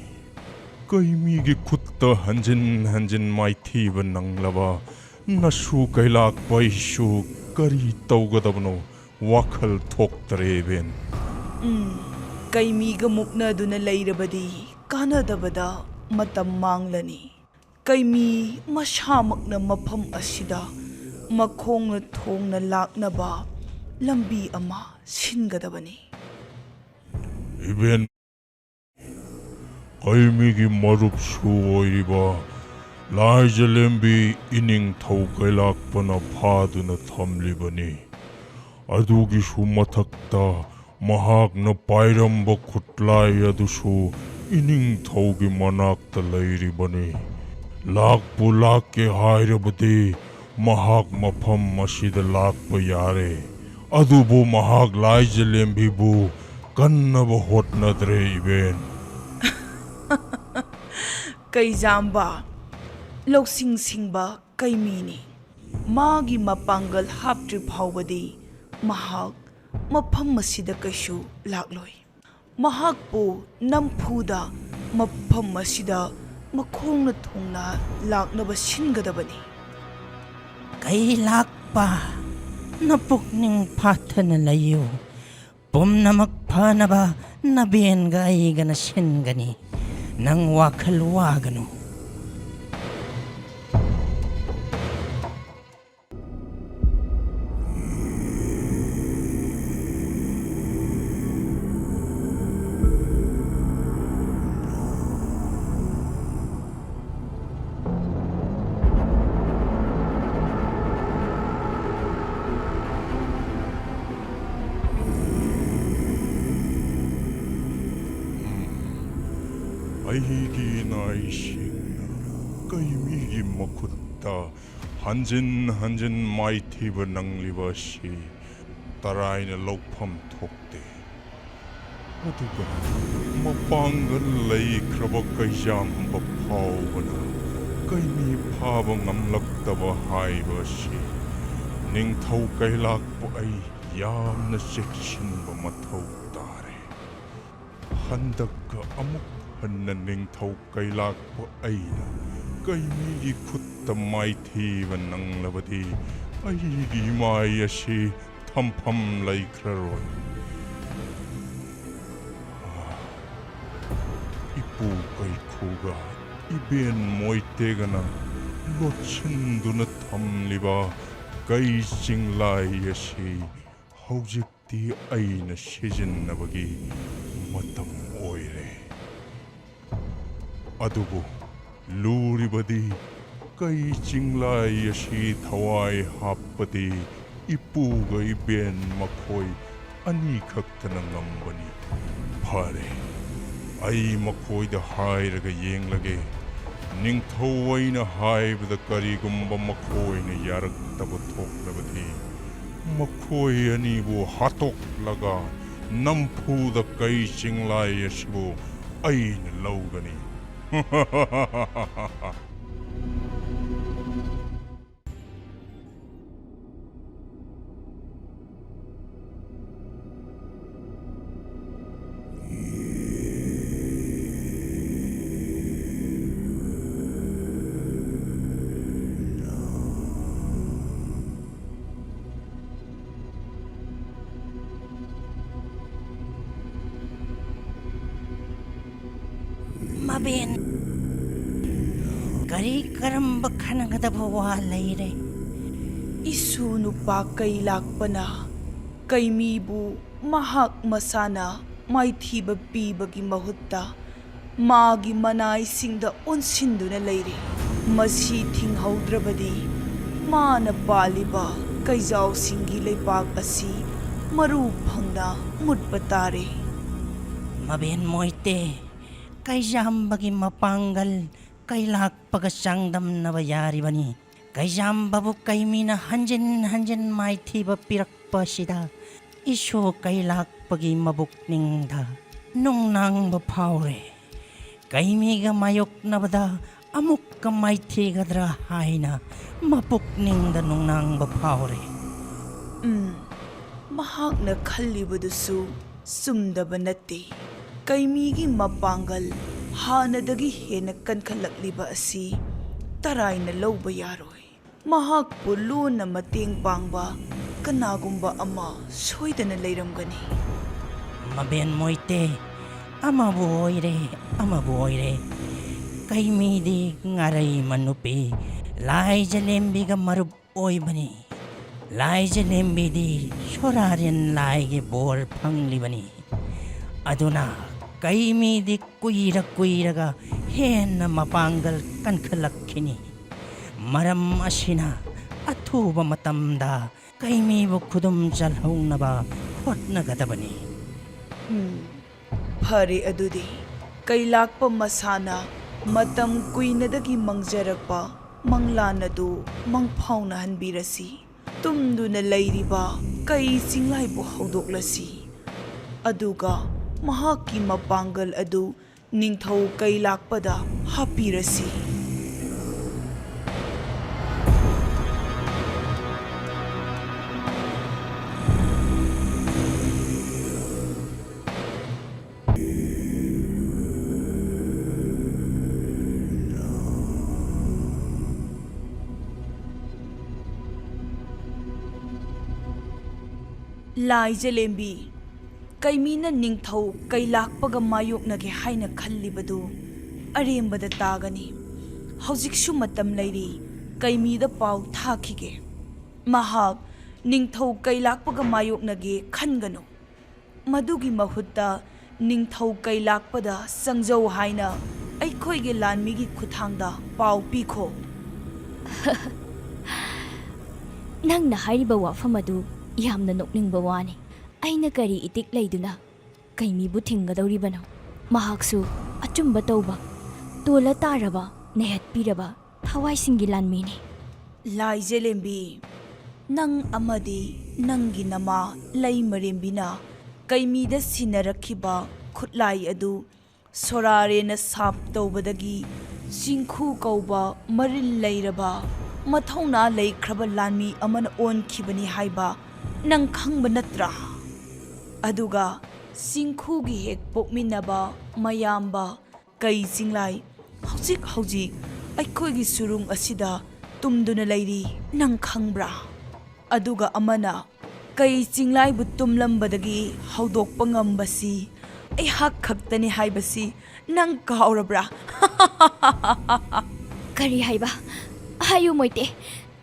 ꯀꯩꯃꯤꯒꯤ ꯈꯨꯠꯇ ꯍꯟꯖꯤꯟ ꯍꯟꯖꯤꯟ ꯃꯥꯏꯊꯤꯕ ꯅꯪꯂꯕ ꯅꯁꯨ ꯀꯩꯂꯥꯛꯄ ꯑꯩꯁꯨ ꯀꯔꯤ ꯇꯧꯒꯗꯕꯅꯣ ꯋꯥꯈꯜ ꯊꯣꯛꯇꯔꯦ, ꯏꯕꯦꯟ꯫ ꯎꯝ, ꯀꯩꯃꯤꯒ ꯃꯨꯛꯅꯗꯨꯅ ꯂꯩꯔꯕꯗꯤ ꯀꯥꯟꯅꯗꯕꯗ ꯃꯇꯝ ꯃꯥꯡꯂꯅꯤ꯫ ꯀꯩꯃꯤ ꯃꯁꯥꯃꯛꯅ ꯃꯐꯝ ꯑꯁꯤꯗ ꯃꯈꯣꯡꯅ ꯊꯣꯡꯅ ꯂꯥꯛꯅꯕ ꯂꯝꯕꯤ ꯑꯃ ꯁꯤꯟꯒꯗꯕꯅꯤ꯫ ꯏꯕꯦꯟ, ꯀꯩꯃꯤꯒꯤ ꯃꯔꯨꯞꯁꯨ ꯑꯣꯏꯔꯤꯕ ꯂꯥꯏꯖꯂꯦꯝꯕꯤ ꯏꯅꯤꯡꯊꯧ ꯀꯩꯂꯥꯛꯄꯅ ꯐꯥꯗꯨꯅ ꯊꯝꯂꯤꯕꯅꯤ꯫ ꯑꯗꯨꯒꯤꯁꯨ ꯃꯊꯛꯇ ꯃꯍꯥꯛꯅ ꯄꯥꯏꯔꯝꯕ ꯈꯨꯠꯂꯥꯏ ꯑꯗꯨꯁꯨ ꯏꯅꯤꯡꯊꯧꯒꯤ ꯃꯅꯥꯛꯇ ꯂꯩꯔꯤꯕꯅꯤ꯫ ꯂꯥꯛꯄꯨ ꯂꯥꯛꯀꯦ ꯍꯥꯏꯔꯕꯗꯤ ꯃꯍꯥꯛ ꯃꯐꯝ ꯑꯁꯤꯗ ꯂꯥꯛꯄ ꯌꯥꯔꯦ꯫ ꯑꯗꯨꯕꯨ ꯃꯍꯥꯛ ꯂꯥꯏꯖꯂꯦꯝꯕꯤꯕꯨ ꯀꯟꯅꯕ ꯍꯣꯠꯅꯗ꯭ꯔꯦ, ꯏꯕꯦꯟ꯫ ꯀꯩꯖꯥꯝꯕ, ꯂꯧꯁꯤꯡ ꯁꯤꯡꯕ ꯀꯩꯃꯤꯅꯤ꯫ ꯃꯥꯒꯤ ꯃꯄꯥꯡꯒꯜ ꯍꯥꯞꯇ꯭ꯔꯤ ꯐꯥꯎꯕꯗꯤ ꯃꯍꯥꯛ ꯃꯐꯝ ꯑꯁꯤꯗ ꯀꯩꯁꯨ ꯂꯥꯛꯂꯣꯏ꯫ ꯃꯍꯥꯛꯄꯨ ꯅꯝꯐꯨꯗ ꯃꯐꯝ ꯑꯁꯤꯗ ꯃꯈꯣꯡꯅ ꯊꯣꯡꯅ ꯂꯥꯛꯅꯕ ꯁꯤꯟꯒꯗꯕꯅꯤ꯫ ꯀꯩꯂꯥꯛꯄ, ꯅꯄꯨꯛꯅꯤꯡ ꯐꯥꯊꯅ ꯂꯩꯌꯨ꯫ ꯄꯨꯝꯅꯃꯛ ꯐꯅꯕ ꯅꯕꯦꯟꯒ ꯑꯩꯒꯅ ꯁꯤꯟꯒꯅꯤ꯫ ꯅꯪ ꯋꯥꯈꯜ ꯋꯥꯒꯅꯨ꯫ ꯑꯩꯒꯤ ꯏꯅꯥꯏꯁꯤꯡꯅ ꯀꯩꯃꯤꯒꯤ ꯃꯈꯨꯠꯇ ꯍꯟꯖꯤꯟ ꯍꯟꯖꯤꯟ ꯃꯥꯏꯊꯤꯕ ꯅꯪꯂꯤꯕ ꯑꯁꯤ ꯇꯔꯥꯏꯅ ꯂꯧꯐꯝ ꯊꯣꯛꯇꯦ꯫ ꯑꯗꯨꯒ ꯃꯄꯥꯡꯒꯜ ꯂꯩꯈ꯭ꯔꯕ ꯀꯩꯖꯥꯝꯕ ꯐꯥꯎꯕꯅ ꯀꯩꯃꯤ ꯐꯥꯕ ꯉꯝꯂꯛꯇꯕ ꯍꯥꯏꯕ ꯑꯁꯤ ꯅꯤꯡꯊꯧ ꯀꯩꯂꯥꯛꯄ ꯑꯩ ꯌꯥꯝꯅ ꯆꯦꯛꯁꯤꯟꯕ ꯃꯊꯧ ꯇꯥꯔꯦ꯫ ꯍꯟꯗꯛꯀ ꯑꯃꯨꯛ ꯍꯟꯅ ꯅꯤꯡꯊꯧ ꯀꯩꯂꯥꯛꯄ ꯑꯩꯅ ꯀꯩꯃꯤꯒꯤ ꯈꯨꯠꯇ ꯃꯥꯏꯊꯤꯕ ꯅꯪꯂꯕꯗꯤ ꯑꯩꯒꯤ ꯃꯥꯏ ꯑꯁꯤ ꯊꯝꯐꯝ ꯂꯩꯈ꯭ꯔꯔꯣꯏ꯫ ꯏꯄꯨ ꯀꯩꯈꯨꯒ ꯏꯕꯦꯟ ꯃꯣꯏꯇꯦꯒꯅ ꯂꯣꯠꯁꯤꯟꯗꯨꯅ ꯊꯝꯂꯤꯕ ꯀꯩ ꯆꯤꯡꯂꯥꯏ ꯑꯁꯤ ꯍꯧꯖꯤꯛꯇꯤ ꯑꯩꯅ ꯁꯤꯖꯤꯟꯅꯕꯒꯤ ꯃꯇꯝ ꯑꯣꯏꯔꯦ꯫ ꯑꯗꯨꯕꯨ ꯂꯨꯔꯤꯕꯗꯤ ꯀꯩ ꯆꯤꯡꯂꯥꯏ ꯑꯁꯤ ꯊꯋꯥꯏ ꯍꯥꯞꯄꯗꯤ ꯏꯄꯨꯒ ꯏꯕꯦꯟ ꯃꯈꯣꯏ ꯑꯅꯤꯈꯛꯇꯅ ꯉꯝꯕꯅꯤ꯫ ꯐꯔꯦ, ꯑꯩ ꯃꯈꯣꯏꯗ ꯍꯥꯏꯔꯒ ꯌꯦꯡꯂꯒꯦ꯫ ꯅꯤꯡꯊꯧ ꯑꯩꯅ ꯍꯥꯏꯕꯗ ꯀꯔꯤꯒꯨꯝꯕ ꯃꯈꯣꯏꯅ ꯌꯥꯔꯛꯇꯕ ꯊꯣꯛꯂꯕꯗꯤ ꯃꯈꯣꯏ ꯑꯅꯤꯕꯨ ꯍꯥꯠꯇꯣꯛꯂꯒ ꯅꯝꯐꯨꯗ ꯀꯩ ꯆꯤꯡꯂꯥꯏ ꯑꯁꯤꯕꯨ ꯑꯩꯅ ꯂꯧꯒꯅꯤ꯫ ꯃꯕꯦꯟ, ꯀꯔꯤ ꯀꯔꯝꯕ ꯈꯟꯅꯒꯗꯕ ꯋꯥ ꯂꯩꯔꯦ? ꯏꯁꯨ ꯅꯨꯄꯥ ꯀꯩ ꯂꯥꯛꯄꯅ ꯀꯩꯃꯤꯕꯨ ꯃꯍꯥꯛ ꯃꯁꯥꯅ ꯃꯥꯏꯊꯤꯕ ꯄꯤꯕꯒꯤ ꯃꯍꯨꯠꯇ ꯃꯥꯒꯤ ꯃꯅꯥꯏꯁꯤꯡꯗ ꯑꯣꯟꯁꯤꯟꯗꯨꯅ ꯂꯩꯔꯤ꯫ ꯃꯁꯤ ꯊꯤꯡꯍꯧꯗ꯭ꯔꯕꯗꯤ ꯃꯥꯅ ꯄꯥꯜꯂꯤꯕ ꯀꯩꯖꯥꯎꯁꯤꯡꯒꯤ ꯂꯩꯄꯥꯛ ꯑꯁꯤ ꯃꯔꯨ ꯐꯪꯅ ꯃꯨꯠꯄ ꯇꯥꯔꯦ꯫ ꯃꯕꯦꯟ ꯃꯣꯏꯇꯦ, ꯀꯩꯖꯥꯝꯕꯒꯤ ꯃꯄꯥꯡꯒꯜ ꯀꯩꯂꯥꯛꯄꯒ ꯆꯥꯡꯗꯝꯅꯕ ꯌꯥꯔꯤꯕꯅꯤ꯫ ꯀꯩꯖꯥꯝꯕꯕꯨ ꯀꯩꯃꯤꯅ ꯍꯟꯖꯤꯟ ꯍꯟꯖꯤꯟ ꯃꯥꯏꯊꯤꯕ ꯄꯤꯔꯛꯄ ꯑꯁꯤꯗ ꯏꯁꯣ ꯀꯩꯂꯥꯛꯄꯒꯤ ꯃꯕꯨꯛꯅꯤꯡꯗ ꯅꯨꯡꯅꯥꯡꯕ ꯐꯥꯎꯔꯦ꯫ ꯀꯩꯃꯤꯒ ꯃꯥꯌꯣꯛꯅꯕꯗ ꯑꯃꯨꯛꯀ ꯃꯥꯏꯊꯤꯒꯗ꯭ꯔꯥ ꯍꯥꯏꯅ ꯃꯄꯨꯛꯅꯤꯡꯗ ꯅꯨꯡꯅꯥꯡꯕ ꯐꯥꯎꯔꯦ꯫ ꯎꯝ, ꯃꯍꯥꯛꯅ ꯈꯜꯂꯤꯕꯗꯨꯁꯨ ꯆꯨꯝꯗꯕ ꯅꯠꯇꯦ꯫ ꯀꯩꯃꯤꯒꯤ ꯃꯄꯥꯡꯒꯜ ꯍꯥꯟꯅꯗꯒꯤ ꯍꯦꯟꯅ ꯀꯟꯈꯠꯂꯛꯂꯤꯕ ꯑꯁꯤ ꯇꯔꯥꯏꯅ ꯂꯧꯕ ꯌꯥꯔꯣꯏ꯫ ꯃꯍꯥꯛꯄꯨ ꯂꯨꯅ ꯃꯇꯦꯡ ꯄꯥꯡꯕ ꯀꯅꯥꯒꯨꯝꯕ ꯑꯃ ꯁꯣꯏꯗꯅ ꯂꯩꯔꯝꯒꯅꯤ꯫ ꯃꯕꯦꯟ ꯃꯣꯏꯇꯦ, ꯑꯃꯕꯨ ꯑꯣꯏꯔꯦ, ꯑꯃꯕꯨ ꯑꯣꯏꯔꯦ, ꯀꯩꯃꯤꯗꯤ ꯉꯥꯔꯩꯃ ꯅꯨꯄꯤ ꯂꯥꯏꯖꯂꯦꯝꯕꯤꯒ ꯃꯔꯨꯞ ꯑꯣꯏꯕꯅꯤ꯫ ꯂꯥꯏꯖꯂꯦꯝꯕꯤꯗꯤ ꯁꯣꯔꯥꯔꯦꯟ ꯂꯥꯏꯒꯤ ꯕꯣꯔ ꯐꯪꯂꯤꯕꯅꯤ꯫ ꯑꯗꯨꯅ ꯀꯩꯃꯤꯗꯤ ꯀꯨꯏꯔ ꯀꯨꯏꯔꯒ ꯍꯦꯟꯅ ꯃꯄꯥꯡꯒꯜ ꯀꯟꯈꯠꯂꯛꯈꯤꯅꯤ꯫ ꯃꯔꯝ ꯑꯁꯤꯅ ꯑꯊꯨꯕ ꯃꯇꯝꯗ ꯀꯩꯃꯤꯕꯨ ꯈꯨꯗꯨꯝ ꯆꯜꯍꯧꯅꯕ ꯍꯣꯠꯅꯒꯗꯕꯅꯤ꯫ ꯎꯝ, ꯐꯔꯦ ꯑꯗꯨꯗꯤ꯫ ꯀꯩꯂꯥꯛꯄ ꯃꯁꯥꯅ ꯃꯇꯝ ꯀꯨꯏꯅꯗꯒꯤ ꯃꯪꯖꯔꯛꯄ ꯃꯪꯂꯥꯟ ꯑꯗꯨ ꯃꯪꯐꯥꯎꯅꯍꯟꯕꯤꯔꯁꯤ꯫ ꯇꯨꯝꯗꯨꯅ ꯂꯩꯔꯤꯕ ꯀꯩ ꯆꯤꯡꯂꯥꯏꯕꯨ ꯍꯧꯗꯣꯛꯂꯁꯤ꯫ ꯑꯗꯨꯒ ꯃꯍꯥꯛꯀꯤ ꯃꯄꯥꯡꯒꯜ ꯑꯗꯨ ꯅꯤꯡꯊꯧ ꯀꯩꯂꯥꯛꯄꯗ ꯍꯥꯞꯄꯤꯔꯁꯤ꯫ ꯂꯥꯏꯖꯂꯦꯝꯕꯤ, ꯀꯩꯃꯤꯅ ꯅꯤꯡꯊꯧ ꯀꯩꯂꯥꯛꯄꯒ ꯃꯥꯌꯣꯛꯅꯒꯦ ꯍꯥꯏꯅ ꯈꯜꯂꯤꯕꯗꯨ ꯑꯔꯦꯝꯕꯗ ꯇꯥꯒꯅꯤ꯫ ꯍꯧꯖꯤꯛꯁꯨ ꯃꯇꯝ ꯂꯩꯔꯤ, ꯀꯩꯃꯤꯗ ꯄꯥꯎ ꯊꯥꯈꯤꯒꯦ꯫ ꯃꯍꯥꯛ ꯅꯤꯡꯊꯧ ꯀꯩꯂꯥꯛꯄꯒ ꯃꯥꯌꯣꯛꯅꯒꯦ ꯈꯟꯒꯅꯨ꯫ ꯃꯗꯨꯒꯤ ꯃꯍꯨꯠꯇ ꯅꯤꯡꯊꯧ ꯀꯩꯂꯥꯛꯄꯗ ꯆꯪꯖꯧ ꯍꯥꯏꯅ ꯑꯩꯈꯣꯏꯒꯤ ꯂꯥꯟꯃꯤꯒꯤ ꯈꯨꯠꯊꯥꯡꯗ ꯄꯥꯎ ꯄꯤꯈꯣ꯫ ꯅꯪꯅ ꯍꯥꯏꯔꯤꯕ ꯋꯥꯐꯝ ꯑꯗꯨ ꯌꯥꯝꯅ ꯅꯣꯛꯅꯤꯡꯕ ꯋꯥꯅꯤ꯫ ꯑꯩꯅ ꯀꯔꯤ ꯏꯇꯤꯛ ꯂꯩꯗꯨꯅ ꯀꯩꯃꯤꯕꯨ ꯊꯤꯡꯒꯗꯧꯔꯤꯕꯅꯣ? ꯃꯍꯥꯛꯁꯨ ꯑꯆꯨꯝꯕ ꯇꯧꯕ, ꯇꯣꯜꯂ ꯇꯥꯔꯕ, ꯅꯩꯍꯠꯄꯤꯔꯕ ꯊꯋꯥꯏꯁꯤꯡꯒꯤ ꯂꯥꯟꯃꯤꯅꯤ꯫ ꯂꯥꯏꯖꯂꯦꯝꯕꯤ, ꯅꯪ ꯑꯃꯗꯤ ꯅꯪꯒꯤ ꯅꯃꯥ ꯂꯩꯃꯔꯦꯝꯕꯤꯅ ꯀꯩꯃꯤꯗ ꯁꯤꯟꯅꯔꯛꯈꯤꯕ ꯈꯨꯠꯂꯥꯏ ꯑꯗꯨ ꯁꯣꯔꯥꯔꯦꯅ ꯁꯥꯞ ꯇꯧꯕꯗꯒꯤ ꯆꯤꯡꯈꯨ ꯀꯧꯕ ꯃꯔꯤꯜ ꯂꯩꯔꯕ ꯃꯊꯧꯅꯥ ꯂꯩꯈ꯭ꯔꯕ ꯂꯥꯟꯃꯤ ꯑꯃꯅ ꯑꯣꯟꯈꯤꯕꯅꯤ ꯍꯥꯏꯕ ꯅꯪ ꯈꯪꯕ ꯅꯠꯇ꯭ꯔꯥ? ꯑꯗꯨꯒ ꯆꯤꯡꯈꯨꯒꯤ ꯍꯦꯛ ꯄꯣꯛꯃꯤꯟꯅꯕ ꯃꯌꯥꯝꯕ ꯀꯩ ꯆꯤꯡꯂꯥꯏ ꯍꯧꯖꯤꯛ ꯍꯧꯖꯤꯛ ꯑꯩꯈꯣꯏꯒꯤ ꯁꯨꯔꯨꯡ ꯑꯁꯤꯗ ꯇꯨꯝꯗꯨꯅ ꯂꯩꯔꯤ, ꯅꯪ ꯈꯪꯕ꯭ꯔꯥ? ꯑꯗꯨꯒ ꯑꯃꯅ ꯀꯩ ꯆꯤꯡꯂꯥꯏꯕꯨ ꯇꯨꯝꯂꯝꯕꯗꯒꯤ ꯍꯧꯗꯣꯛꯄ ꯉꯝꯕꯁꯤ ꯑꯩꯍꯥꯛ ꯈꯛꯇꯅꯤ ꯍꯥꯏꯕꯁꯤ ꯅꯪ ꯀꯥꯎꯔꯕ꯭ꯔꯥ? ꯀꯔꯤ ꯍꯥꯏꯕ? ꯍꯥꯏꯌꯨ, ꯃꯣꯏꯇꯦ꯫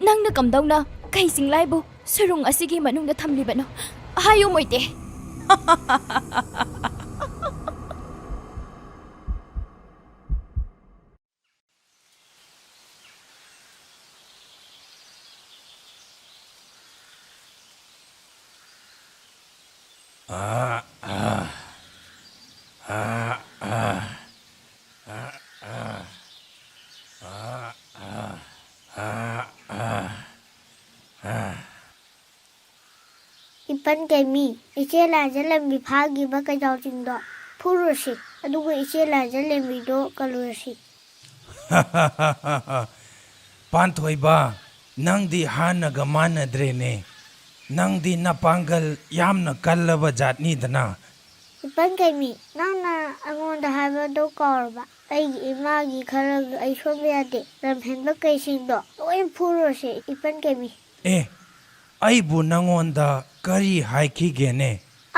ꯅꯪꯅ ꯀꯝꯗꯧꯅ ꯀꯩ ꯆꯤꯡꯂꯥꯏꯕꯨ ꯁꯨꯔꯨꯡ ꯑꯁꯤꯒꯤ ꯃꯅꯨꯡꯗ ꯊꯝꯂꯤꯕꯅꯣ? ꯍꯥꯏꯌꯨ, ꯃꯣꯏꯇꯦ꯫ ꯏꯄꯟ ꯀꯩꯃꯤ, ꯏꯆꯦ ꯂꯥꯏꯖ ꯂꯦꯝꯕꯤ ꯐꯥꯈꯤꯕ ꯀꯩꯖꯥꯎꯁꯤꯡꯗꯣ ꯐꯨꯔꯨꯁꯤ, ꯑꯗꯨꯒ ꯏꯆꯦ ꯂꯥꯏꯖ ꯂꯦꯝꯕꯤꯗꯣ ꯀꯜꯂꯨꯔꯁꯤ꯫ ꯄꯥꯟꯊꯣꯏꯕ, ꯅꯪꯗꯤ ꯍꯥꯟꯅꯒ ꯃꯥꯟꯅꯗ꯭ꯔꯦꯅꯦ꯫ ꯅꯪꯗꯤ ꯅꯄꯥꯡꯒꯜ ꯌꯥꯝꯅ ꯀꯜꯂꯕ ꯖꯥꯠꯅꯤꯗꯅ꯫ ꯏꯄꯟ ꯀꯩꯃꯤ, ꯅꯪꯅ ꯑꯩꯉꯣꯟꯗ ꯍꯥꯏꯕꯗꯣ ꯀꯥꯎꯔꯕ? ꯑꯩꯒꯤ ꯏꯃꯥꯒꯤ ꯈꯔꯒ ꯑꯩ ꯁꯣꯟꯕ ꯌꯥꯗꯦ꯫ ꯂꯝꯍꯦꯟꯕ ꯀꯩꯁꯤꯡꯗꯣ ꯂꯣꯏ ꯐꯨꯔꯨꯔꯁꯦ, ꯏꯄꯟ ꯀꯩꯃꯤ꯫ ꯑꯦ, ꯑꯩꯕꯨ ꯅꯪꯉꯣꯟꯗ ꯀꯔꯤ ꯍꯥꯏꯈꯤꯒꯦꯅꯦ?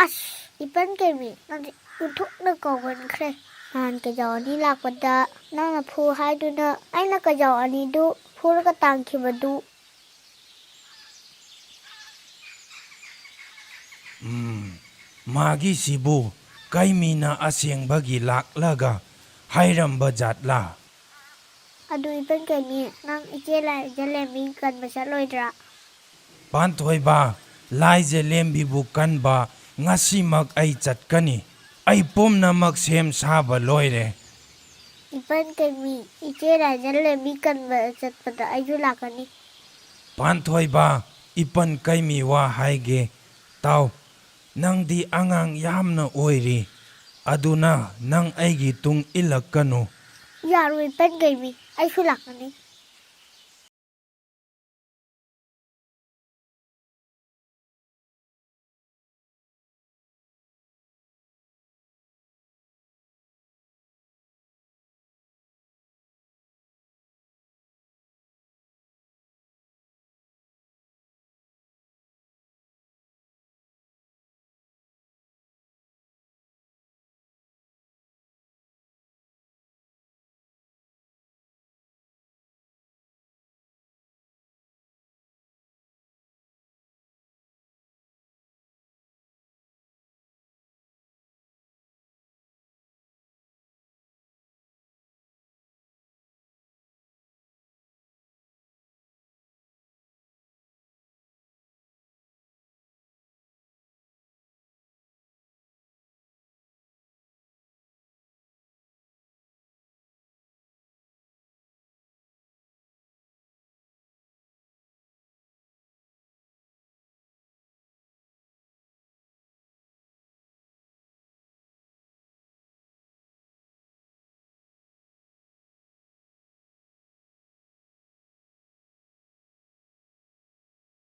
ꯑꯁ, ꯏꯄꯟ ꯀꯩꯃꯤ, ꯅꯪꯗꯤ ꯑꯣꯟꯊꯣꯛꯅ ꯀꯥꯎꯒꯟꯈ꯭ꯔꯦ꯫ ꯅꯍꯥꯟ ꯀꯩꯖꯥꯎ ꯑꯅꯤ ꯂꯥꯛꯄꯗ ꯅꯪꯅ ꯐꯨ ꯍꯥꯏꯗꯨꯅ ꯑꯩꯅ ꯀꯩꯖꯥꯎ ꯑꯅꯤꯗꯨ ꯐꯨꯔꯒ ꯇꯥꯟꯈꯤꯕꯗꯨ꯫ ꯎꯝ, ꯃꯥꯒꯤꯁꯤꯕꯨ ꯀꯩꯃꯤꯅ ꯑꯁꯦꯡꯕꯒꯤ ꯂꯥꯛꯂꯒ ꯍꯥꯏꯔꯝꯕ ꯖꯥꯠꯂꯥ? ꯑꯗꯨ ꯏꯄꯟ ꯀꯩꯃꯤ, ꯅꯪ ꯏꯆꯦ ꯂꯥꯏꯖ ꯂꯦꯝꯕꯤ ꯀꯟꯕ ꯆꯠꯂꯣꯏꯗ꯭ꯔꯥ? ꯄꯥꯟꯊꯣꯏꯕ, ꯂꯥꯏꯖ ꯂꯦꯝꯕꯤꯕꯨ ꯀꯟꯕ ꯉꯁꯤꯃꯛ ꯑꯩ ꯆꯠꯀꯅꯤ꯫ ꯑꯩ ꯄꯨꯝꯅꯃꯛ ꯁꯦꯝ ꯁꯥꯕ ꯂꯣꯏꯔꯦ꯫ ꯏꯄꯟ ꯀꯩꯃꯤ, ꯏꯆꯦ ꯂꯥꯏꯖ ꯂꯦꯝꯕꯤ ꯀꯟꯕ ꯆꯠꯄꯗ ꯑꯩꯁꯨ ꯂꯥꯛꯀꯅꯤ꯫ ꯄꯥꯟꯊꯣꯏꯕ, ꯏꯄꯟ ꯀꯩꯃꯤ ꯋꯥ ꯍꯥꯏꯒꯦ ꯇꯥꯎ꯫ ꯅꯪꯗꯤ ꯑꯉꯥꯡ ꯌꯥꯝꯅ ꯑꯣꯏꯔꯤ, ꯑꯗꯨꯅ ꯅꯪ ꯑꯩꯒꯤ ꯇꯨꯡ ꯏꯜꯂꯛꯀꯅꯨ꯫ ꯌꯥꯔꯣꯏ ꯏꯄꯟ ꯀꯩꯃꯤ, ꯑꯩꯁꯨ ꯂꯥꯛꯀꯅꯤ꯫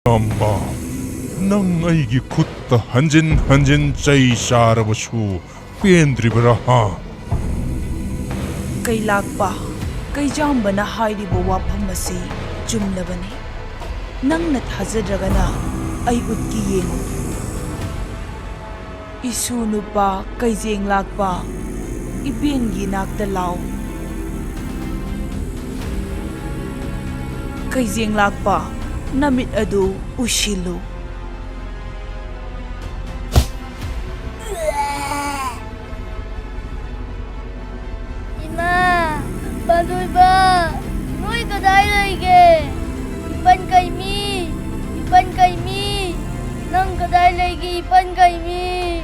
ꯀꯩꯖꯥꯝꯕ, ꯅꯪ ꯑꯩꯒꯤ ꯈꯨꯠꯇ ꯍꯟꯖꯤꯟ ꯍꯟꯖꯤꯟ ꯆꯩ ꯆꯥꯔꯕꯁꯨ ꯄꯦꯟꯗ꯭ꯔꯤꯕꯔꯥ, ꯍꯥ? ꯀꯩꯂꯥꯛꯄ, ꯀꯩꯖꯥꯝꯕꯅ ꯍꯥꯏꯔꯤꯕ ꯋꯥꯐꯝ ꯑꯁꯤ ꯆꯨꯝꯂꯕꯅꯤ꯫ ꯅꯪꯅ ꯊꯥꯖꯗ꯭ꯔꯒꯅ ꯑꯩ ꯎꯠꯀꯦ, ꯌꯦꯡꯉꯨ꯫ ꯏꯁꯨ ꯅꯨꯄꯥ ꯀꯩꯖꯦꯡꯂꯥꯛꯄ, ꯏꯕꯦꯟꯒꯤ ꯅꯥꯛꯇ ꯂꯥꯎ꯫ ꯀꯩꯖꯦꯡꯂꯥꯛꯄ, ꯅꯃꯤꯠ ꯑꯗꯨ ꯎꯁꯤꯜꯂꯨ꯫ ꯏꯃꯥ, ꯄꯥꯟꯗꯣꯏꯕ, ꯅꯣꯏ ꯀꯗꯥꯏ ꯂꯩꯒꯦ? ꯏꯄꯟ ꯀꯩꯃꯤ, ꯏꯄꯟ ꯀꯩꯃꯤ, ꯅꯪ ꯀꯗꯥꯏ ꯂꯩꯒꯦ, ꯏꯄꯟ ꯀꯩꯃꯤ?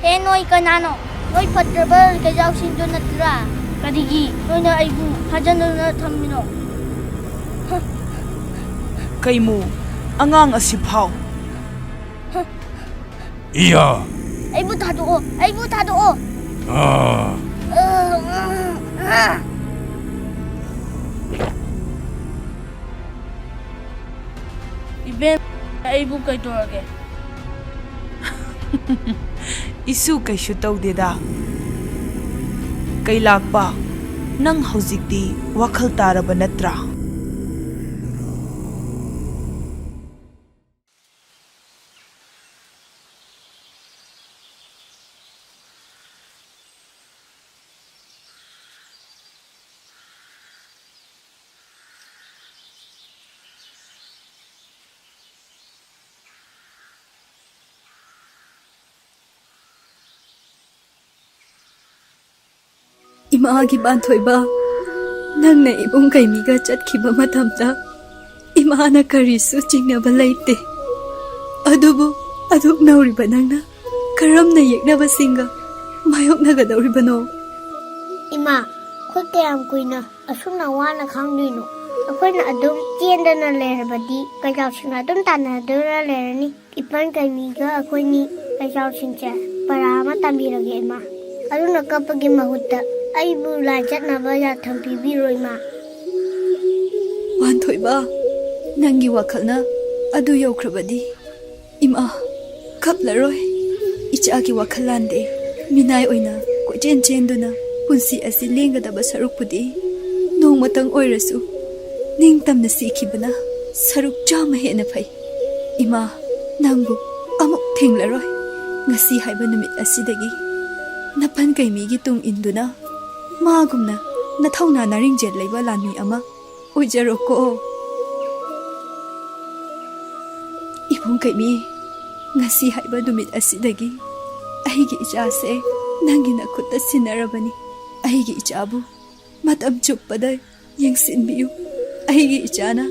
ꯍꯦ, ꯅꯣꯏ ꯀꯅꯥꯅꯣ? ꯅꯣꯏ ꯐꯠꯇ꯭ꯔꯕ ꯀꯩꯖꯥꯎꯁꯤꯡꯗꯨ ꯅꯠꯇ꯭ꯔꯥ? ꯀꯔꯤꯒꯤ ꯅꯣꯏꯅ ꯑꯩꯕꯨ ꯐꯥꯖꯤꯟꯗꯨꯅ ꯊꯝꯃꯤꯅꯣ? ꯀꯩꯃꯨ, ꯑꯉꯥꯡ ꯑꯁꯤ ꯐꯥꯎ꯫ ꯏꯌꯥ! ꯑꯩꯕꯨ ꯊꯥꯗꯣꯛꯑꯣ! ꯑꯩꯕꯨ ꯊꯥꯗꯣꯛꯑꯣ! ꯑꯥ! ꯏꯕꯦꯝ, ꯑꯩꯕꯨ ꯀꯩꯗꯧꯔꯒꯦ? ꯏꯁꯨ ꯀꯩꯁꯨ ꯇꯧꯗꯦꯗ꯫ ꯀꯩꯂꯥꯛꯄ, ꯅꯪ ꯍꯧꯖꯤꯛꯇꯤ ꯋꯥꯈꯜ ꯇꯥꯔꯕ ꯅꯠꯇ꯭ꯔꯥ? ꯏꯃꯥꯒꯤ ꯄꯥꯟꯊꯣꯏꯕ, ꯅꯪꯅ ꯏꯕꯨꯡ ꯀꯩꯃꯤꯒ ꯆꯠꯈꯤꯕ ꯃꯇꯝꯗ ꯏꯃꯥꯅ ꯀꯔꯤꯁꯨ ꯆꯤꯡꯅꯕ ꯂꯩꯇꯦ꯫ ꯑꯗꯨꯕꯨ ꯑꯗꯨꯛ ꯅꯧꯔꯤꯕ ꯅꯪꯅ ꯀꯔꯝꯅ ꯌꯦꯛꯅꯕꯁꯤꯡꯒ ꯃꯥꯌꯣꯛꯅꯒꯗꯧꯔꯤꯕꯅꯣ? ꯏꯃꯥ, ꯑꯩꯈꯣꯏ ꯀꯌꯥꯝ ꯀꯨꯏꯅ ꯑꯁꯨꯝꯅ ꯋꯥꯅ ꯈꯥꯡꯗꯣꯏꯅꯣ? ꯑꯩꯈꯣꯏꯅ ꯑꯗꯨꯝ ꯆꯦꯟꯗꯅ ꯂꯩꯔꯕꯗꯤ ꯀꯩꯖꯥꯎꯁꯤꯡꯅ ꯑꯗꯨꯝ ꯇꯥꯟꯅꯗꯨꯅ ꯂꯩꯔꯅꯤ꯫ ꯏꯄꯟ ꯀꯩꯃꯤꯒ ꯑꯩꯈꯣꯏꯅꯤ ꯀꯩꯖꯥꯎꯁꯤꯡꯁꯦ ꯄꯔꯥ ꯑꯃ ꯇꯝꯕꯤꯔꯒꯦ, ꯏꯃꯥ꯫ ꯑꯗꯨꯅ ꯀꯞꯄꯒꯤ ꯃꯍꯨꯠꯇ ꯑꯩꯕꯨ ꯂꯥꯏ ꯆꯠꯅꯕ ꯌꯥꯊꯪ ꯄꯤꯕꯤꯔꯣ, ꯏꯃꯥ꯫ ꯄꯥꯟꯊꯣꯏꯕ, ꯅꯪꯒꯤ ꯋꯥꯈꯜꯅ ꯑꯗꯨ ꯌꯧꯈ꯭ꯔꯕꯗꯤ, ꯏꯃꯥ, ꯀꯞꯂꯔꯣꯏ꯫ ꯏꯆꯥꯒꯤ ꯋꯥꯈꯜ ꯂꯥꯟꯗꯦ꯫ ꯃꯤꯅꯥꯏ ꯑꯣꯏꯅ ꯀꯣꯏꯆꯦꯟ ꯆꯦꯟꯗꯨꯅ ꯄꯨꯟꯁꯤ ꯑꯁꯤ ꯂꯦꯟꯒꯗꯕ ꯁꯔꯨꯛꯄꯨꯗꯤ, ꯅꯣꯡꯃꯇꯪ ꯑꯣꯏꯔꯁꯨ ꯅꯤꯡꯇꯝꯅ ꯁꯤꯈꯤꯕꯅ ꯁꯔꯨꯛ ꯆꯥꯝꯃ ꯍꯦꯟꯅ ꯐꯩ꯫ ꯏꯃꯥ, ꯅꯪꯕꯨ ꯑꯃꯨꯛ ꯊꯤꯡꯂꯔꯣꯏ꯫ ꯉꯁꯤ ꯍꯥꯏꯕ ꯅꯨꯃꯤꯠ ꯑꯁꯤꯗꯒꯤ ꯅꯄꯟ ꯀꯩꯃꯤꯒꯤ ꯇꯨꯡ ꯏꯟꯗꯨꯅ ꯃꯥꯒꯨꯝꯅ ꯅꯊꯧꯅꯥ ꯅꯔꯤꯡꯖꯦꯜ ꯂꯩꯕ ꯂꯥꯟꯃꯤ ꯑꯃ ꯑꯣꯏꯖꯔꯣꯀꯣ꯫ ꯏꯕꯨꯡ ꯀꯩꯃꯤ, ꯉꯁꯤ ꯍꯥꯏꯕ ꯅꯨꯃꯤꯠ ꯑꯁꯤꯗꯒꯤ ꯑꯩꯒꯤ ꯏꯆꯥꯁꯦ ꯅꯪꯒꯤ ꯅꯈꯨꯠꯇ ꯁꯤꯟꯅꯔꯕꯅꯤ꯫ ꯑꯩꯒꯤ ꯏꯆꯥꯕꯨ ꯃꯇꯝ ꯆꯨꯞꯄꯗ ꯌꯦꯡꯁꯤꯟꯕꯤꯌꯨ꯫ ꯑꯩꯒꯤ ꯏꯆꯥꯅ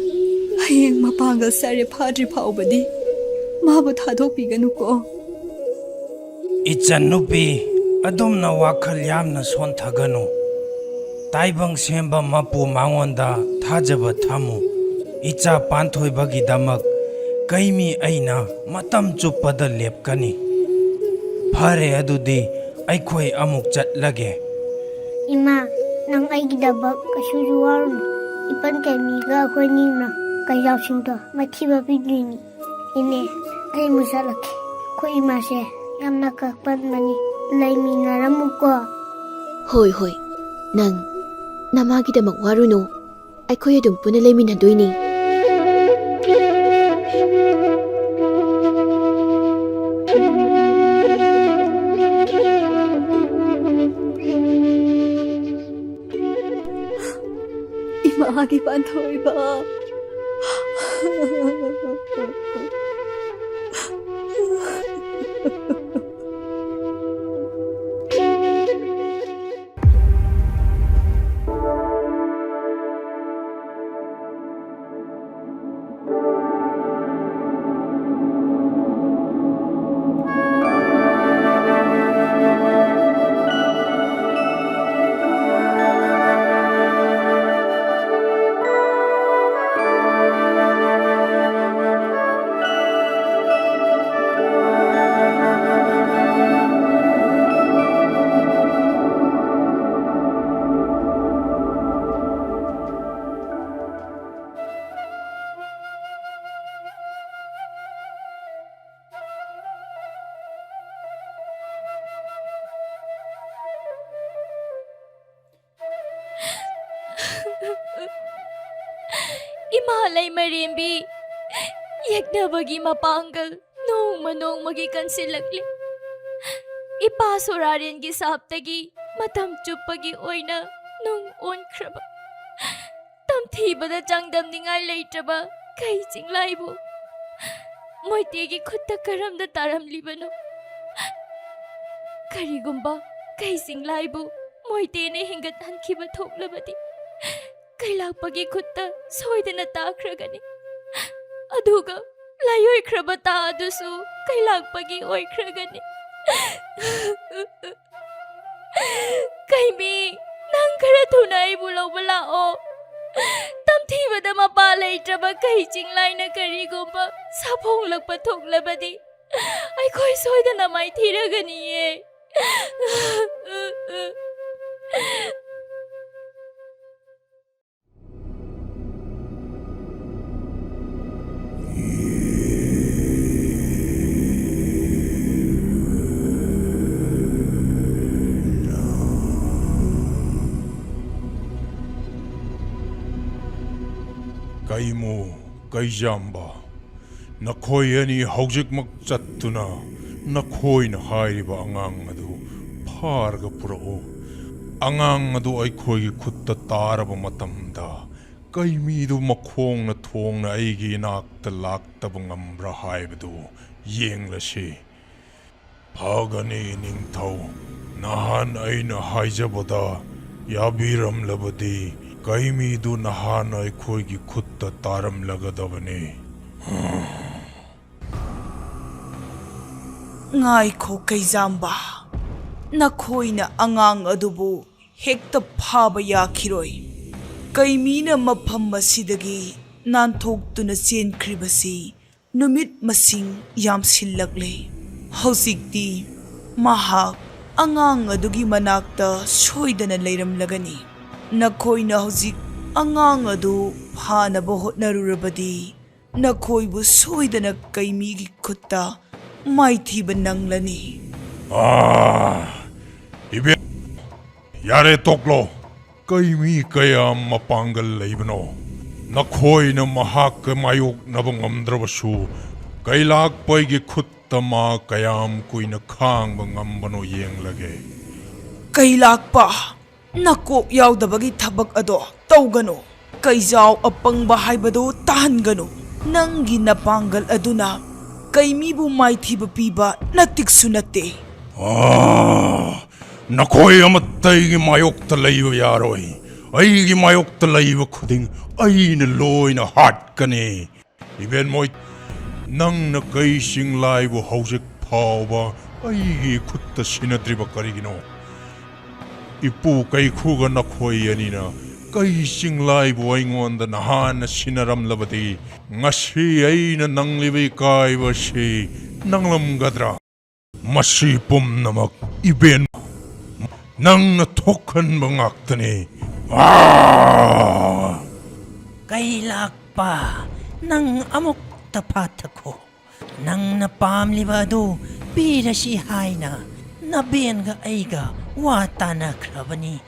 ꯍꯌꯦꯡ ꯃꯄꯥꯡꯒꯜ ꯁꯥꯔꯦ ꯐꯥꯗ꯭ꯔꯤ ꯐꯥꯎꯕꯗꯤ ꯃꯥꯕꯨ ꯊꯥꯗꯣꯛꯄꯤꯒꯅꯨꯀꯣ꯫ ꯏꯆꯟꯅꯨꯄꯤ, ꯑꯗꯨꯝꯅ ꯋꯥꯈꯜ ꯌꯥꯝꯅ ꯁꯣꯟꯊꯒꯅꯨ꯫ ꯇꯥꯏꯕꯪ ꯁꯦꯝꯕ ꯃꯄꯨ ꯃꯉꯣꯟꯗ ꯊꯥꯖꯕ ꯊꯝꯃꯨ꯫ ꯏꯆꯥ ꯄꯥꯟꯊꯣꯏꯕꯒꯤꯗꯃꯛ ꯀꯩꯃꯤ ꯑꯩꯅ ꯃꯇꯝ ꯆꯨꯞꯄꯗ ꯂꯦꯞꯀꯅꯤ꯫ ꯐꯔꯦ, ꯑꯗꯨꯗꯤ ꯑꯩꯈꯣꯏ ꯑꯃꯨꯛ ꯆꯠꯂꯒꯦ꯫ ꯏꯃꯥ, ꯅꯪ ꯑꯩꯒꯤꯗꯃꯛ ꯀꯩꯁꯨꯁꯨ ꯋꯥꯔꯨꯅꯨ꯫ ꯏꯄꯟ ꯀꯩꯃꯤꯒ ꯑꯩꯈꯣꯏꯅꯤꯅ ꯀꯩꯖꯥꯎꯁꯤꯡꯗꯣ ꯃꯊꯤꯕ ꯄꯤꯗꯣꯏꯅꯤ꯫ ꯏꯅꯦ, ꯑꯩ ꯑꯃꯨꯛ ꯆꯠꯂꯒꯦ꯫ ꯑꯩꯈꯣꯏ ꯏꯃꯥꯁꯦ ꯌꯥꯝꯅ ꯀꯞꯀꯟꯕꯅꯤ꯫ ꯂꯩꯃꯤꯟꯅꯔꯝꯃꯨꯀꯣ꯫ ꯍꯣꯏ, ꯍꯣꯏ꯫ ꯅꯪ ꯅꯃꯥꯒꯤꯗꯃꯛ ꯋꯥꯔꯨꯅꯨ꯫ ꯑꯩꯈꯣꯏ ꯑꯗꯨꯝ ꯄꯨꯟꯅ ꯂꯩꯃꯤꯟꯅꯗꯣꯏꯅꯤ꯫ ꯏꯃꯥꯒꯤ ꯄꯥꯟꯊꯣꯏꯕ꯫ ꯏꯃꯥ ꯂꯩꯃꯔꯦꯝꯕꯤ, ꯌꯦꯛꯅꯕꯒꯤ ꯃꯄꯥꯡꯒꯜ ꯅꯣꯡꯃ ꯅꯣꯡꯃꯒꯤ ꯀꯟꯁꯤꯜꯂꯛꯂꯤ꯫ ꯏꯄꯥ ꯁꯣꯔꯥꯔꯦꯟꯒꯤ ꯁꯥꯞꯇꯒꯤ ꯃꯇꯝ ꯆꯨꯞꯄꯒꯤ ꯑꯣꯏꯅ ꯅꯨꯡ ꯑꯣꯟꯈ꯭ꯔꯕ, ꯇꯝꯊꯤꯕꯗ ꯆꯥꯡꯗꯝꯅꯤꯡꯉꯥꯏ ꯂꯩꯇ꯭ꯔꯕ ꯀꯩ ꯆꯤꯡꯂꯥꯏꯕꯨ ꯃꯣꯏꯇꯦꯒꯤ ꯈꯨꯠꯇ ꯀꯔꯝꯅ ꯇꯥꯔꯝꯂꯤꯕꯅꯣ? ꯀꯔꯤꯒꯨꯝꯕ ꯀꯩ ꯆꯤꯡꯂꯥꯏꯕꯨ ꯃꯣꯏꯇꯦꯅ ꯍꯤꯡꯒꯠꯍꯟꯈꯤꯕ ꯊꯣꯛꯂꯕꯗꯤ, ꯀꯩꯂꯥꯛꯄꯒꯤ ꯈꯨꯠꯇ ꯁꯣꯏꯗꯅ ꯇꯥꯈ꯭ꯔꯒꯅꯤ꯫ ꯑꯗꯨꯒ ꯂꯥꯏꯑꯣꯏꯈ꯭ꯔꯕ ꯇꯥ ꯑꯗꯨꯁꯨ ꯀꯩꯂꯥꯛꯄꯒꯤ ꯑꯣꯏꯈ꯭ꯔꯒꯅꯤ꯫ ꯀꯩꯃꯤ, ꯅꯪ ꯈꯔ ꯊꯨꯅ ꯑꯩꯕꯨ ꯂꯧꯕ ꯂꯥꯛꯑꯣ꯫ ꯇꯝꯊꯤꯕꯗ ꯃꯄꯥ ꯂꯩꯇ꯭ꯔꯕ ꯀꯩ ꯆꯤꯡꯂꯥꯏꯅ ꯀꯔꯤꯒꯨꯝꯕ ꯁꯥꯐꯣꯡꯂꯛꯄ ꯊꯣꯛꯂꯕꯗꯤ, ꯑꯩꯈꯣꯏ ꯁꯣꯏꯗꯅ ꯃꯥꯏꯊꯤꯔꯒꯅꯤꯌꯦ꯫ ꯀꯩꯃꯨ, ꯀꯩꯖꯥꯝꯕ, ꯅꯈꯣꯏ ꯑꯅꯤ ꯍꯧꯖꯤꯛꯃꯛ ꯆꯠꯇꯨꯅ ꯅꯈꯣꯏꯅ ꯍꯥꯏꯔꯤꯕ ꯑꯉꯥꯡ ꯑꯗꯨ ꯐꯥꯔꯒ ꯄꯨꯔꯛꯎ꯫ ꯑꯉꯥꯡ ꯑꯗꯨ ꯑꯩꯈꯣꯏꯒꯤ ꯈꯨꯠꯇ ꯇꯥꯔꯕ ꯃꯇꯝꯗ, ꯀꯩꯃꯤꯗꯨ ꯃꯈꯣꯡꯅ ꯊꯣꯡꯅ ꯑꯩꯒꯤ ꯏꯅꯥꯛꯇ ꯂꯥꯛꯇꯕ ꯉꯝꯕ꯭ꯔꯥ ꯍꯥꯏꯕꯗꯨ ꯌꯦꯡꯂꯁꯤ꯫ ꯐꯒꯅꯤ, ꯅꯤꯡꯊꯧ꯫ ꯅꯍꯥꯟ ꯑꯩꯅ ꯍꯥꯏꯖꯕꯗ ꯌꯥꯕꯤꯔꯝꯂꯕꯗꯤ, ꯀꯩꯃꯤꯗꯨ ꯅꯍꯥꯟ ꯑꯩꯈꯣꯏꯒꯤ ꯈꯨꯠꯇ ꯇꯥꯔꯝꯂꯒꯗꯕꯅꯤ꯫ ꯉꯥꯏꯈꯣ, ꯀꯩꯖꯥꯝꯕ꯫ ꯅꯈꯣꯏꯅ ꯑꯉꯥꯡ ꯑꯗꯨꯕꯨ ꯍꯦꯛꯇ ꯐꯥꯕ ꯌꯥꯈꯤꯔꯣꯏ꯫ ꯀꯩꯃꯤꯅ ꯃꯐꯝ ꯑꯁꯤꯗꯒꯤ ꯅꯥꯟꯊꯣꯛꯇꯨꯅ ꯆꯦꯟꯈ꯭ꯔꯤꯕꯁꯤ ꯅꯨꯃꯤꯠ ꯃꯁꯤꯡ ꯌꯥꯝꯁꯤꯜꯂꯛꯂꯦ꯫ ꯍꯧꯖꯤꯛꯇꯤ ꯃꯍꯥꯛ ꯑꯉꯥꯡ ꯑꯗꯨꯒꯤ ꯃꯅꯥꯛꯇ ꯁꯣꯏꯗꯅ ꯂꯩꯔꯝꯂꯒꯅꯤ꯫ ꯅꯈꯣꯏꯅ ꯍꯧꯖꯤꯛ ꯑꯉꯥꯡ ꯑꯗꯨ ꯐꯥꯅꯕ ꯍꯣꯠꯅꯔꯨꯔꯕꯗꯤ, ꯅꯈꯣꯏꯕꯨ ꯁꯣꯏꯗꯅ ꯀꯩꯃꯤꯒꯤ ꯈꯨꯠꯇ ꯃꯥꯏꯊꯤꯕ ꯅꯪꯂꯅꯤ꯫ ꯑꯥ, ꯏꯕꯦꯝ, ꯌꯥꯔꯦ, ꯇꯣꯛꯂꯣ꯫ ꯀꯩꯃꯤ ꯀꯌꯥꯝ ꯃꯄꯥꯡꯒꯜ ꯂꯩꯕꯅꯣ? ꯅꯈꯣꯏꯅ ꯃꯍꯥꯛꯀ ꯃꯥꯌꯣꯛꯅꯕ ꯉꯝꯗ꯭ꯔꯕꯁꯨ, ꯀꯩꯂꯥꯛꯄ ꯑꯩꯒꯤ ꯈꯨꯠꯇ ꯃꯥ ꯀꯌꯥꯝ ꯀꯨꯏꯅ ꯈꯥꯡꯕ ꯉꯝꯕꯅꯣ ꯌꯦꯡꯂꯒꯦ꯫ ꯀꯩꯂꯥꯛꯄ, ꯅꯀꯣꯛ ꯌꯥꯎꯗꯕꯒꯤ ꯊꯕꯛ ꯑꯗꯣ ꯇꯧꯒꯅꯨ꯫ ꯀꯩꯖꯥꯎ ꯑꯄꯪꯕ ꯍꯥꯏꯕꯗꯨ ꯇꯥꯍꯟꯒꯅꯨ꯫ ꯅꯪꯒꯤ ꯅꯄꯥꯡꯒꯜ ꯑꯗꯨꯅ ꯀꯩꯃꯤꯕꯨ ꯃꯥꯏꯊꯤꯕ ꯄꯤꯕ ꯅꯇꯤꯛꯁꯨ ꯅꯠꯇꯦ꯫ ꯑꯥ, ꯅꯈꯣꯏ ꯑꯃꯠꯇ ꯑꯩꯒꯤ ꯃꯥꯌꯣꯛꯇ ꯂꯩꯕ ꯌꯥꯔꯣꯏ꯫ ꯑꯩꯒꯤ ꯃꯥꯌꯣꯛꯇ ꯂꯩꯕ ꯈꯨꯗꯤꯡ ꯑꯩꯅ ꯂꯣꯏꯅ ꯍꯥꯠꯀꯅꯤ꯫ ꯏꯕꯦꯟꯃꯣꯏ, ꯅꯪꯅ ꯀꯩ ꯆꯤꯡꯂꯥꯏꯕꯨ ꯍꯧꯖꯤꯛ ꯐꯥꯎꯕ ꯑꯩꯒꯤ ꯈꯨꯠꯇ ꯁꯤꯟꯅꯗ꯭ꯔꯤꯕ ꯀꯔꯤꯒꯤꯅꯣ? ꯏꯄꯨ ꯀꯩꯈꯨꯒ ꯅꯈꯣꯏ ꯑꯅꯤꯅ ꯀꯩ ꯆꯤꯡꯂꯥꯏꯕꯨ ꯑꯩꯉꯣꯟꯗ ꯅꯍꯥꯟꯅ ꯁꯤꯟꯅꯔꯝꯂꯕꯗꯤ, ꯉꯁꯤ ꯑꯩꯅ ꯅꯪꯂꯤꯕ ꯏꯀꯥꯏꯕ ꯑꯁꯤ ꯅꯪꯂꯝꯒꯗ꯭ꯔꯥ? ꯃꯁꯤ ꯄꯨꯝꯅꯃꯛ ꯏꯕꯦꯟ ꯅꯪꯅ ꯊꯣꯛꯍꯟꯕ ꯉꯥꯛꯇꯅꯤ꯫ ꯑꯥ! ꯀꯩꯂꯥꯛꯄ, ꯅꯪ ꯑꯃꯨꯛꯇ ꯐꯥꯊꯈꯣ꯫ ꯅꯪꯅ ꯄꯥꯝꯂꯤꯕ ꯑꯗꯨ ꯄꯤꯔꯁꯤ ꯍꯥꯏꯅ ꯅꯕꯦꯟꯒ ꯑꯩꯒ ꯋꯥ ꯇꯥꯅꯈ꯭ꯔꯕꯅꯤ꯫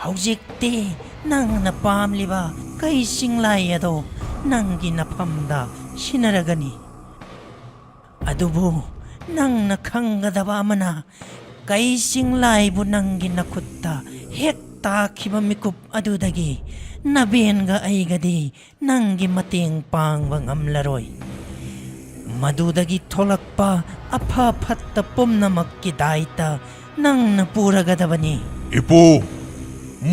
ꯍꯧꯖꯤꯛꯇꯤ ꯅꯪꯅ ꯄꯥꯝꯂꯤꯕ ꯀꯩ ꯆꯤꯡꯂꯥꯏ ꯑꯗꯣ ꯅꯪꯒꯤ ꯅꯐꯝꯗ ꯁꯤꯟꯅꯔꯒꯅꯤ꯫ ꯑꯗꯨꯕꯨ ꯅꯪꯅ ꯈꯪꯒꯗꯕ ꯑꯃꯅ, ꯀꯩ ꯆꯤꯡꯂꯥꯏꯕꯨ ꯅꯪꯒꯤ ꯅꯈꯨꯠꯇ ꯍꯦꯛ ꯇꯥꯈꯤꯕ ꯃꯤꯀꯨꯞ ꯑꯗꯨꯗꯒꯤ ꯅꯕꯦꯟꯒ ꯑꯩꯒꯗꯤ ꯅꯪꯒꯤ ꯃꯇꯦꯡ ꯄꯥꯡꯕ ꯉꯝꯂꯔꯣꯏ꯫ ꯃꯗꯨꯗꯒꯤ ꯊꯣꯛꯂꯛꯄ ꯑꯐ ꯐꯠꯇ ꯄꯨꯝꯅꯃꯛꯀꯤ ꯗꯥꯏꯇ ꯅꯪꯅ ꯄꯨꯔꯒꯗꯕꯅꯤ꯫ ꯏꯄꯨ,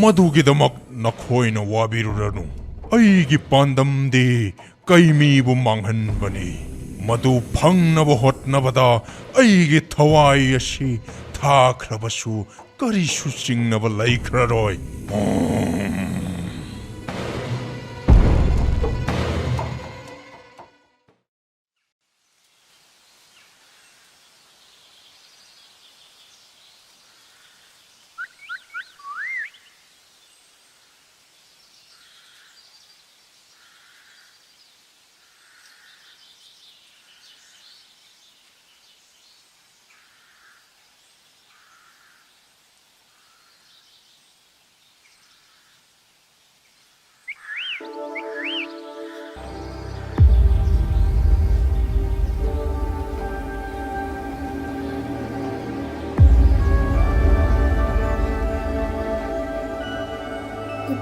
ꯃꯗꯨꯒꯤꯗꯃꯛ ꯅꯈꯣꯏꯅ ꯋꯥꯕꯤꯔꯨꯔꯅꯨ꯫ ꯑꯩꯒꯤ ꯄꯥꯟꯗꯝꯗꯤ ꯀꯩꯃꯤꯕꯨ ꯃꯥꯡꯍꯟꯕꯅꯤ꯫ ꯃꯗꯨ ꯐꯪꯅꯕ ꯍꯣꯠꯅꯕꯗ ꯑꯩꯒꯤ ꯊꯋꯥꯏ ꯑꯁꯤ ꯊꯥꯈ꯭ꯔꯕꯁꯨ ꯀꯔꯤꯁꯨ ꯆꯤꯡꯅꯕ ꯂꯩꯈ꯭ꯔꯔꯣꯏ꯫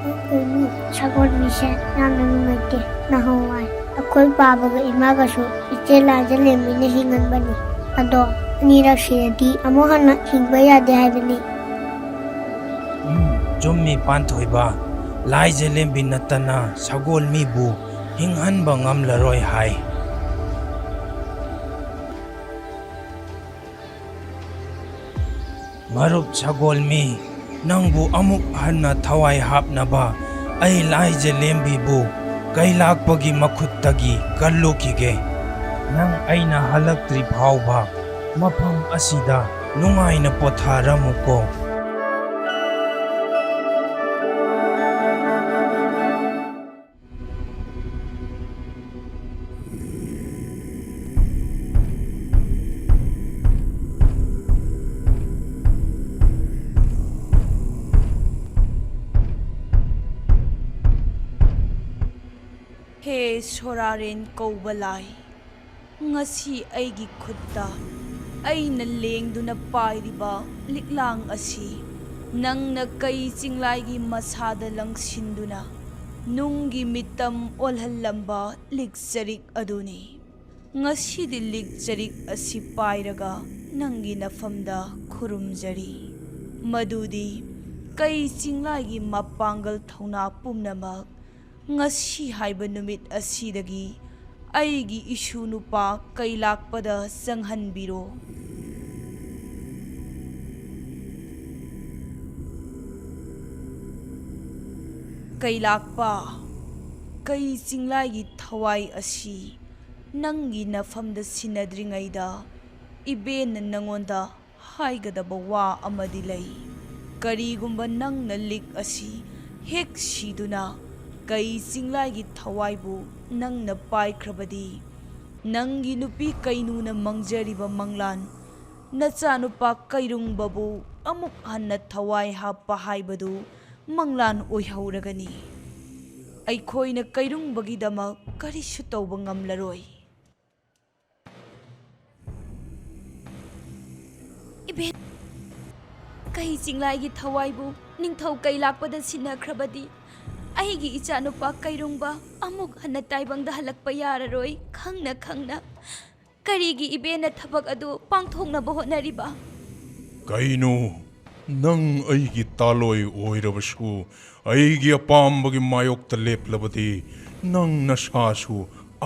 ꯎꯝ, ꯁꯒꯣꯜꯃꯤꯁꯦ ꯌꯥꯝꯅ ꯅꯨꯡꯉꯥꯏꯇꯦ꯫ ꯅꯍꯥꯟꯋꯥꯏ ꯑꯩꯈꯣꯏ ꯄꯥꯕꯒ ꯏꯃꯥꯒꯁꯨ ꯏꯆꯦ ꯂꯥꯏꯖꯂꯦꯝꯕꯤꯅ ꯍꯤꯡꯍꯟꯕꯅꯤ꯫ ꯑꯗꯣ ꯑꯅꯤꯔꯛ ꯁꯤꯔꯗꯤ ꯑꯃꯨꯛ ꯍꯟꯅ ꯍꯤꯡꯕ ꯌꯥꯗꯦ ꯍꯥꯏꯕꯅꯤ꯫ ꯎꯝ, ꯆꯨꯝꯃꯤ ꯄꯥꯟꯊꯣꯏꯕ꯫ ꯂꯥꯏꯖꯂꯦꯝꯕꯤ ꯅꯠꯇꯅ ꯁꯒꯣꯜꯃꯤꯕꯨ ꯍꯤꯡꯍꯟꯕ ꯉꯝꯂꯔꯣꯏ ꯍꯥꯏ꯫ ꯃꯔꯨꯞ ꯁꯒꯣꯜꯃꯤ, ꯅꯪꯕꯨ ꯑꯃꯨꯛ ꯍꯟꯅ ꯊꯋꯥꯏ ꯍꯥꯞꯅꯕ ꯑꯩ ꯂꯥꯏꯖꯂꯦꯝꯕꯤꯕꯨ ꯀꯩꯂꯥꯛꯄꯒꯤ ꯃꯈꯨꯠꯇꯒꯤ ꯀꯜꯂꯨꯈꯤꯒꯦ꯫ ꯅꯪ ꯑꯩꯅ ꯍꯜꯂꯛꯇ꯭ꯔꯤ ꯐꯥꯎꯕ ꯃꯐꯝ ꯑꯁꯤꯗ ꯅꯨꯡꯉꯥꯏꯅ ꯄꯣꯊꯥꯔꯝꯃꯨꯀꯣ꯫ ꯍꯦ ꯁꯣꯔꯥꯔꯦꯟ ꯀꯧꯕ ꯂꯥꯏ, ꯉꯁꯤ ꯑꯩꯒꯤ ꯈꯨꯠꯇ ꯑꯩꯅ ꯂꯦꯡꯗꯨꯅ ꯄꯥꯏꯔꯤꯕ ꯂꯤꯛꯂꯥꯡ ꯑꯁꯤ ꯅꯪꯅ ꯀꯩ ꯆꯤꯡꯂꯥꯏꯒꯤ ꯃꯁꯥꯗ ꯂꯪꯁꯤꯟꯗꯨꯅ ꯅꯨꯡꯒꯤ ꯃꯤꯇꯝ ꯑꯣꯜꯍꯜꯂꯝꯕ ꯂꯤꯛꯆꯔꯤꯛ ꯑꯗꯨꯅꯤ꯫ ꯉꯁꯤꯗꯤ ꯂꯤꯛꯆꯔꯤꯛ ꯑꯁꯤ ꯄꯥꯏꯔꯒ ꯅꯪꯒꯤ ꯅꯐꯝꯗ ꯈꯨꯔꯨꯝꯖꯔꯤ꯫ ꯃꯗꯨꯗꯤ ꯀꯩ ꯆꯤꯡꯂꯥꯏꯒꯤ ꯃꯄꯥꯡꯒꯜ ꯊꯧꯅꯥ ꯄꯨꯝꯅꯃꯛ ꯉꯁꯤ ꯍꯥꯏꯕ ꯅꯨꯃꯤꯠ ꯑꯁꯤꯗꯒꯤ ꯑꯩꯒꯤ ꯏꯁꯨ ꯅꯨꯄꯥ ꯀꯩꯂꯥꯛꯄꯗ ꯆꯪꯍꯟꯕꯤꯔꯣ꯫ ꯀꯩꯂꯥꯛꯄ, ꯀꯩ ꯆꯤꯡꯂꯥꯏꯒꯤ ꯊꯋꯥꯏ ꯑꯁꯤ ꯅꯪꯒꯤ ꯅꯐꯝꯗ ꯁꯤꯟꯅꯗ꯭ꯔꯤꯉꯩꯗ ꯏꯕꯦꯟꯅ ꯅꯉꯣꯟꯗ ꯍꯥꯏꯒꯗꯕ ꯋꯥ ꯑꯃꯗꯤ ꯂꯩ꯫ ꯀꯔꯤꯒꯨꯝꯕ ꯅꯪꯅ ꯂꯤꯛ ꯑꯁꯤ ꯍꯦꯛ ꯁꯤꯗꯨꯅ ꯀꯩ ꯆꯤꯡꯂꯥꯏꯒꯤ ꯊꯋꯥꯏꯕꯨ ꯅꯪꯅ ꯄꯥꯏꯈ꯭ꯔꯕꯗꯤ, ꯅꯪꯒꯤ ꯅꯨꯄꯤ ꯀꯩꯅꯨꯅ ꯃꯪꯖꯔꯤꯕ ꯃꯪꯂꯥꯟ, ꯅꯆꯥꯅꯨꯄꯥ ꯀꯩꯔꯨꯡꯕꯕꯨ ꯑꯃꯨꯛ ꯍꯟꯅ ꯊꯋꯥꯏ ꯍꯥꯞꯄ ꯍꯥꯏꯕꯗꯨ ꯃꯪꯂꯥꯟ ꯑꯣꯏꯍꯧꯔꯒꯅꯤ꯫ ꯑꯩꯈꯣꯏꯅ ꯀꯩꯔꯨꯡꯕꯒꯤꯗꯃꯛ ꯀꯔꯤꯁꯨ ꯇꯧꯕ ꯉꯝꯂꯔꯣꯏ꯫ ꯏꯕꯦꯟ, ꯀꯩ ꯆꯤꯡꯂꯥꯏꯒꯤ ꯊꯋꯥꯏꯕꯨ ꯅꯤꯡꯊꯧ ꯀꯩꯂꯥꯛꯄꯗ ꯁꯤꯟꯅꯈ꯭ꯔꯕꯗꯤ, ꯑꯩꯒꯤ ꯏꯆꯥꯅꯨꯄꯥ ꯀꯩꯔꯨꯡꯕ ꯑꯃꯨꯛ ꯍꯟꯅ ꯇꯥꯏꯕꯪꯗ ꯍꯜꯂꯛꯄ ꯌꯥꯔꯔꯣꯏ꯫ ꯈꯪꯅ ꯈꯪꯅ ꯀꯔꯤꯒꯤ ꯏꯕꯦꯟꯅ ꯊꯕꯛ ꯑꯗꯨ ꯄꯥꯡꯊꯣꯛꯅꯕ ꯍꯣꯠꯅꯔꯤꯕ? ꯀꯩꯅꯣ? ꯅꯪ ꯑꯩꯒꯤ ꯇꯥꯂꯣꯏ ꯑꯣꯏꯔꯕꯁꯨ, ꯑꯩꯒꯤ ꯑꯄꯥꯝꯕꯒꯤ ꯃꯥꯌꯣꯛꯇ ꯂꯦꯞꯂꯕꯗꯤ, ꯅꯪ ꯅꯁꯥꯁꯨ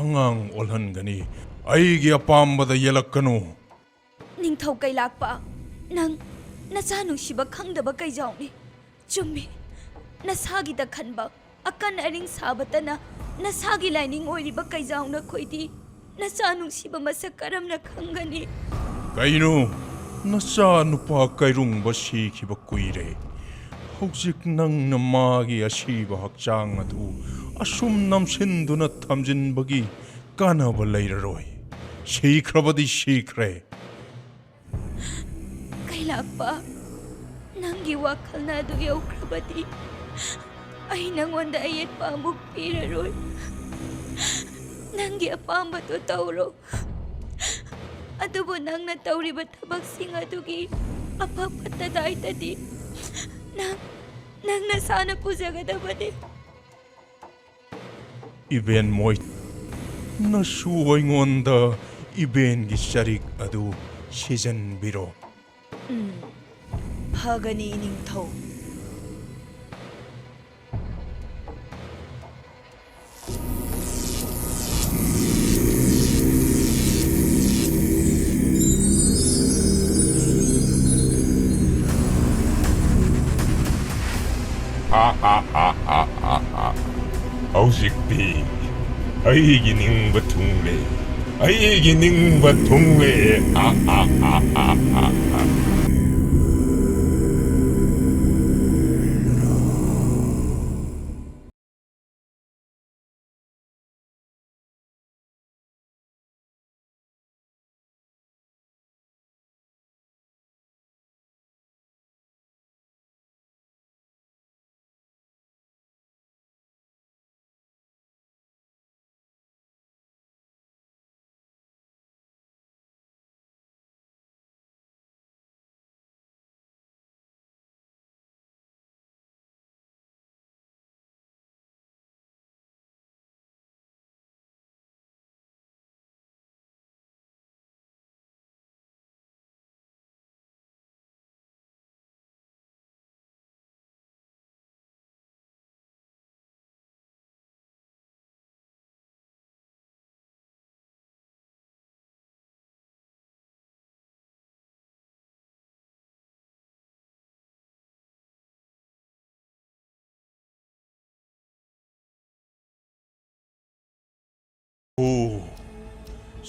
ꯑꯉꯥꯡ ꯑꯣꯜꯍꯟꯒꯅꯤ꯫ ꯑꯩꯒꯤ ꯑꯄꯥꯝꯕꯗ ꯌꯦꯜꯂꯛꯀꯅꯨ꯫ ꯅꯤꯡꯊꯧ ꯀꯩꯂꯥꯛꯄ, ꯅꯪ ꯅꯆꯥ ꯅꯨꯡꯁꯤꯕ ꯈꯪꯗꯕ ꯀꯩꯖꯥꯎꯅꯤ꯫ ꯆꯨꯝꯃꯤ, ꯅꯁꯥꯒꯤꯗ ꯈꯟꯕ, ꯑꯀꯟ ꯑꯔꯤꯡ ꯁꯥꯕꯇꯅ ꯅꯁꯥꯒꯤ ꯂꯥꯏꯅꯤꯡ ꯑꯣꯏꯔꯤꯕ ꯀꯩꯖꯥꯎ ꯅꯈꯣꯏꯗꯤ ꯅꯆꯥ ꯅꯨꯡꯁꯤꯕ ꯃꯁꯛ ꯀꯔꯝꯅ ꯈꯪꯒꯅꯤ? ꯀꯩꯅꯣ? ꯅꯆꯥ ꯅꯨꯄꯥ ꯀꯩꯔꯨꯡꯕ ꯁꯤꯈꯤꯕ ꯀꯨꯏꯔꯦ꯫ ꯍꯧꯖꯤꯛ ꯅꯪꯅ ꯃꯥꯒꯤ ꯑꯁꯤꯕ ꯍꯛꯆꯥꯡ ꯑꯗꯨ ꯑꯁꯨꯝ ꯅꯝꯁꯤꯟꯗꯨꯅ ꯊꯝꯖꯤꯟꯕꯒꯤ ꯀꯥꯟꯅꯕ ꯂꯩꯔꯔꯣꯏ꯫ ꯁꯤꯈ꯭ꯔꯕꯗꯤ ꯁꯤꯈ꯭ꯔꯦ꯫ ꯀꯩꯂꯥꯛꯄ, ꯅꯪꯒꯤ ꯋꯥꯈꯜꯅ ꯑꯗꯨ ꯌꯧꯈ꯭ꯔꯕꯗꯤ, ꯑꯩ ꯅꯪꯉꯣꯟꯗ ꯑꯌꯦꯠꯄ ꯑꯃꯨꯛ ꯄꯤꯔꯔꯣꯏ꯫ ꯅꯪꯒꯤ ꯑꯄꯥꯝꯕꯗꯨ ꯇꯧꯔꯣ꯫ ꯑꯗꯨꯕꯨ ꯅꯪꯅ ꯇꯧꯔꯤꯕ ꯊꯕꯛꯁꯤꯡ ꯑꯗꯨꯒꯤ ꯑꯐ ꯐꯠꯇ ꯗꯥꯏꯇꯗꯤ ꯅꯪ, ꯅꯪ ꯅꯁꯥꯅ ꯄꯨꯖꯒꯗꯕꯅꯤ꯫ ꯏꯕꯦꯟ ꯃꯣꯏ, ꯅꯁꯨ ꯑꯩꯉꯣꯟꯗ ꯏꯕꯦꯟꯒꯤ ꯆꯔꯤꯛ ꯑꯗꯨ ꯁꯤꯖꯤꯟꯕꯤꯔꯣ꯫ ꯎꯝ, ꯐꯒꯅꯤ, ꯏꯅꯤꯡꯊꯧ꯫ ꯍꯧꯖꯤꯛꯇꯤ ꯑꯩꯒꯤ ꯅꯤꯡꯕ ꯊꯨꯡꯂꯦ, ꯑꯩꯒꯤ ꯅꯤꯡꯕ ꯊꯨꯡꯂꯦ꯫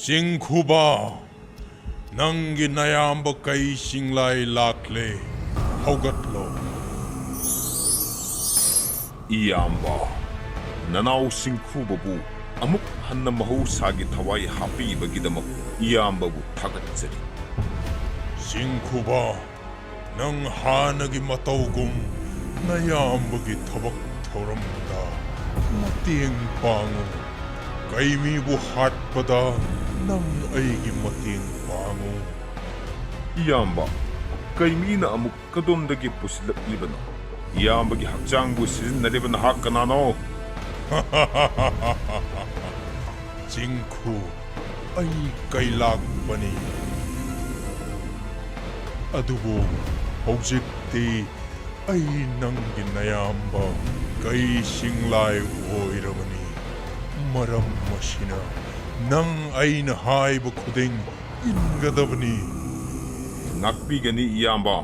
ꯆꯤꯡꯈꯨꯕ, ꯅꯪꯒꯤ ꯅꯌꯥꯝꯕ ꯀꯩ ꯁꯤꯡꯂꯥꯏ ꯂꯥꯛꯂꯦ, ꯍꯧꯒꯠꯂꯣ꯫ ꯏꯌꯥꯝꯕ, ꯅꯅꯥꯎ ꯆꯤꯡꯈꯨꯕꯕꯨ ꯑꯃꯨꯛ ꯍꯟꯅ ꯃꯍꯧꯁꯥꯒꯤ ꯊꯋꯥꯏ ꯍꯥꯞꯄꯤꯕꯒꯤꯗꯃꯛ ꯏꯌꯥꯝꯕꯕꯨ ꯊꯥꯒꯠꯆꯔꯤ꯫ ꯆꯤꯡꯈꯨꯕ, ꯅꯪ ꯍꯥꯟꯅꯒꯤ ꯃꯇꯧꯒꯨꯝ ꯅꯌꯥꯝꯕꯒꯤ ꯊꯕꯛ ꯊꯧꯔꯝꯗ ꯃꯇꯦꯡ ꯄꯥꯡꯉꯨ꯫ ꯀꯩꯃꯤꯕꯨ ꯍꯥꯠꯄꯗ ꯅꯪ ꯑꯩꯒꯤ ꯃꯇꯦꯡ ꯄꯥꯡꯉꯨ꯫ ꯏꯌꯥꯝꯕ, ꯀꯩꯃꯤꯅ ꯑꯃꯨꯛ ꯀꯗꯣꯝꯗꯒꯤ ꯄꯨꯁꯤꯜꯂꯛꯂꯤꯕꯅꯣ? ꯏꯌꯥꯝꯕꯒꯤ ꯍꯛꯆꯥꯡꯕꯨ ꯁꯤꯖꯤꯟꯅꯔꯤꯕ ꯅꯍꯥꯛ ꯀꯅꯥꯅꯣ? ꯆꯤꯡꯈꯨ, ꯑꯩ ꯀꯩ ꯂꯥꯛꯄꯅꯤ꯫ ꯑꯗꯨꯕꯨ ꯍꯧꯖꯤꯛꯇꯤ ꯑꯩ ꯅꯪꯒꯤ ꯅꯌꯥꯝꯕ ꯀꯩ ꯁꯤꯡꯂꯥꯏ ꯑꯣꯏꯔꯕꯅꯤ꯫ ꯃꯔꯝ ꯑꯁꯤꯅ ꯅꯪ ꯑꯩꯅ ꯍꯥꯏꯕ ꯈꯨꯗꯤꯡ ꯏꯟꯒꯗꯕꯅꯤ꯫ ꯉꯥꯛꯄꯤꯒꯅꯤ ꯏꯌꯥꯝꯕ꯫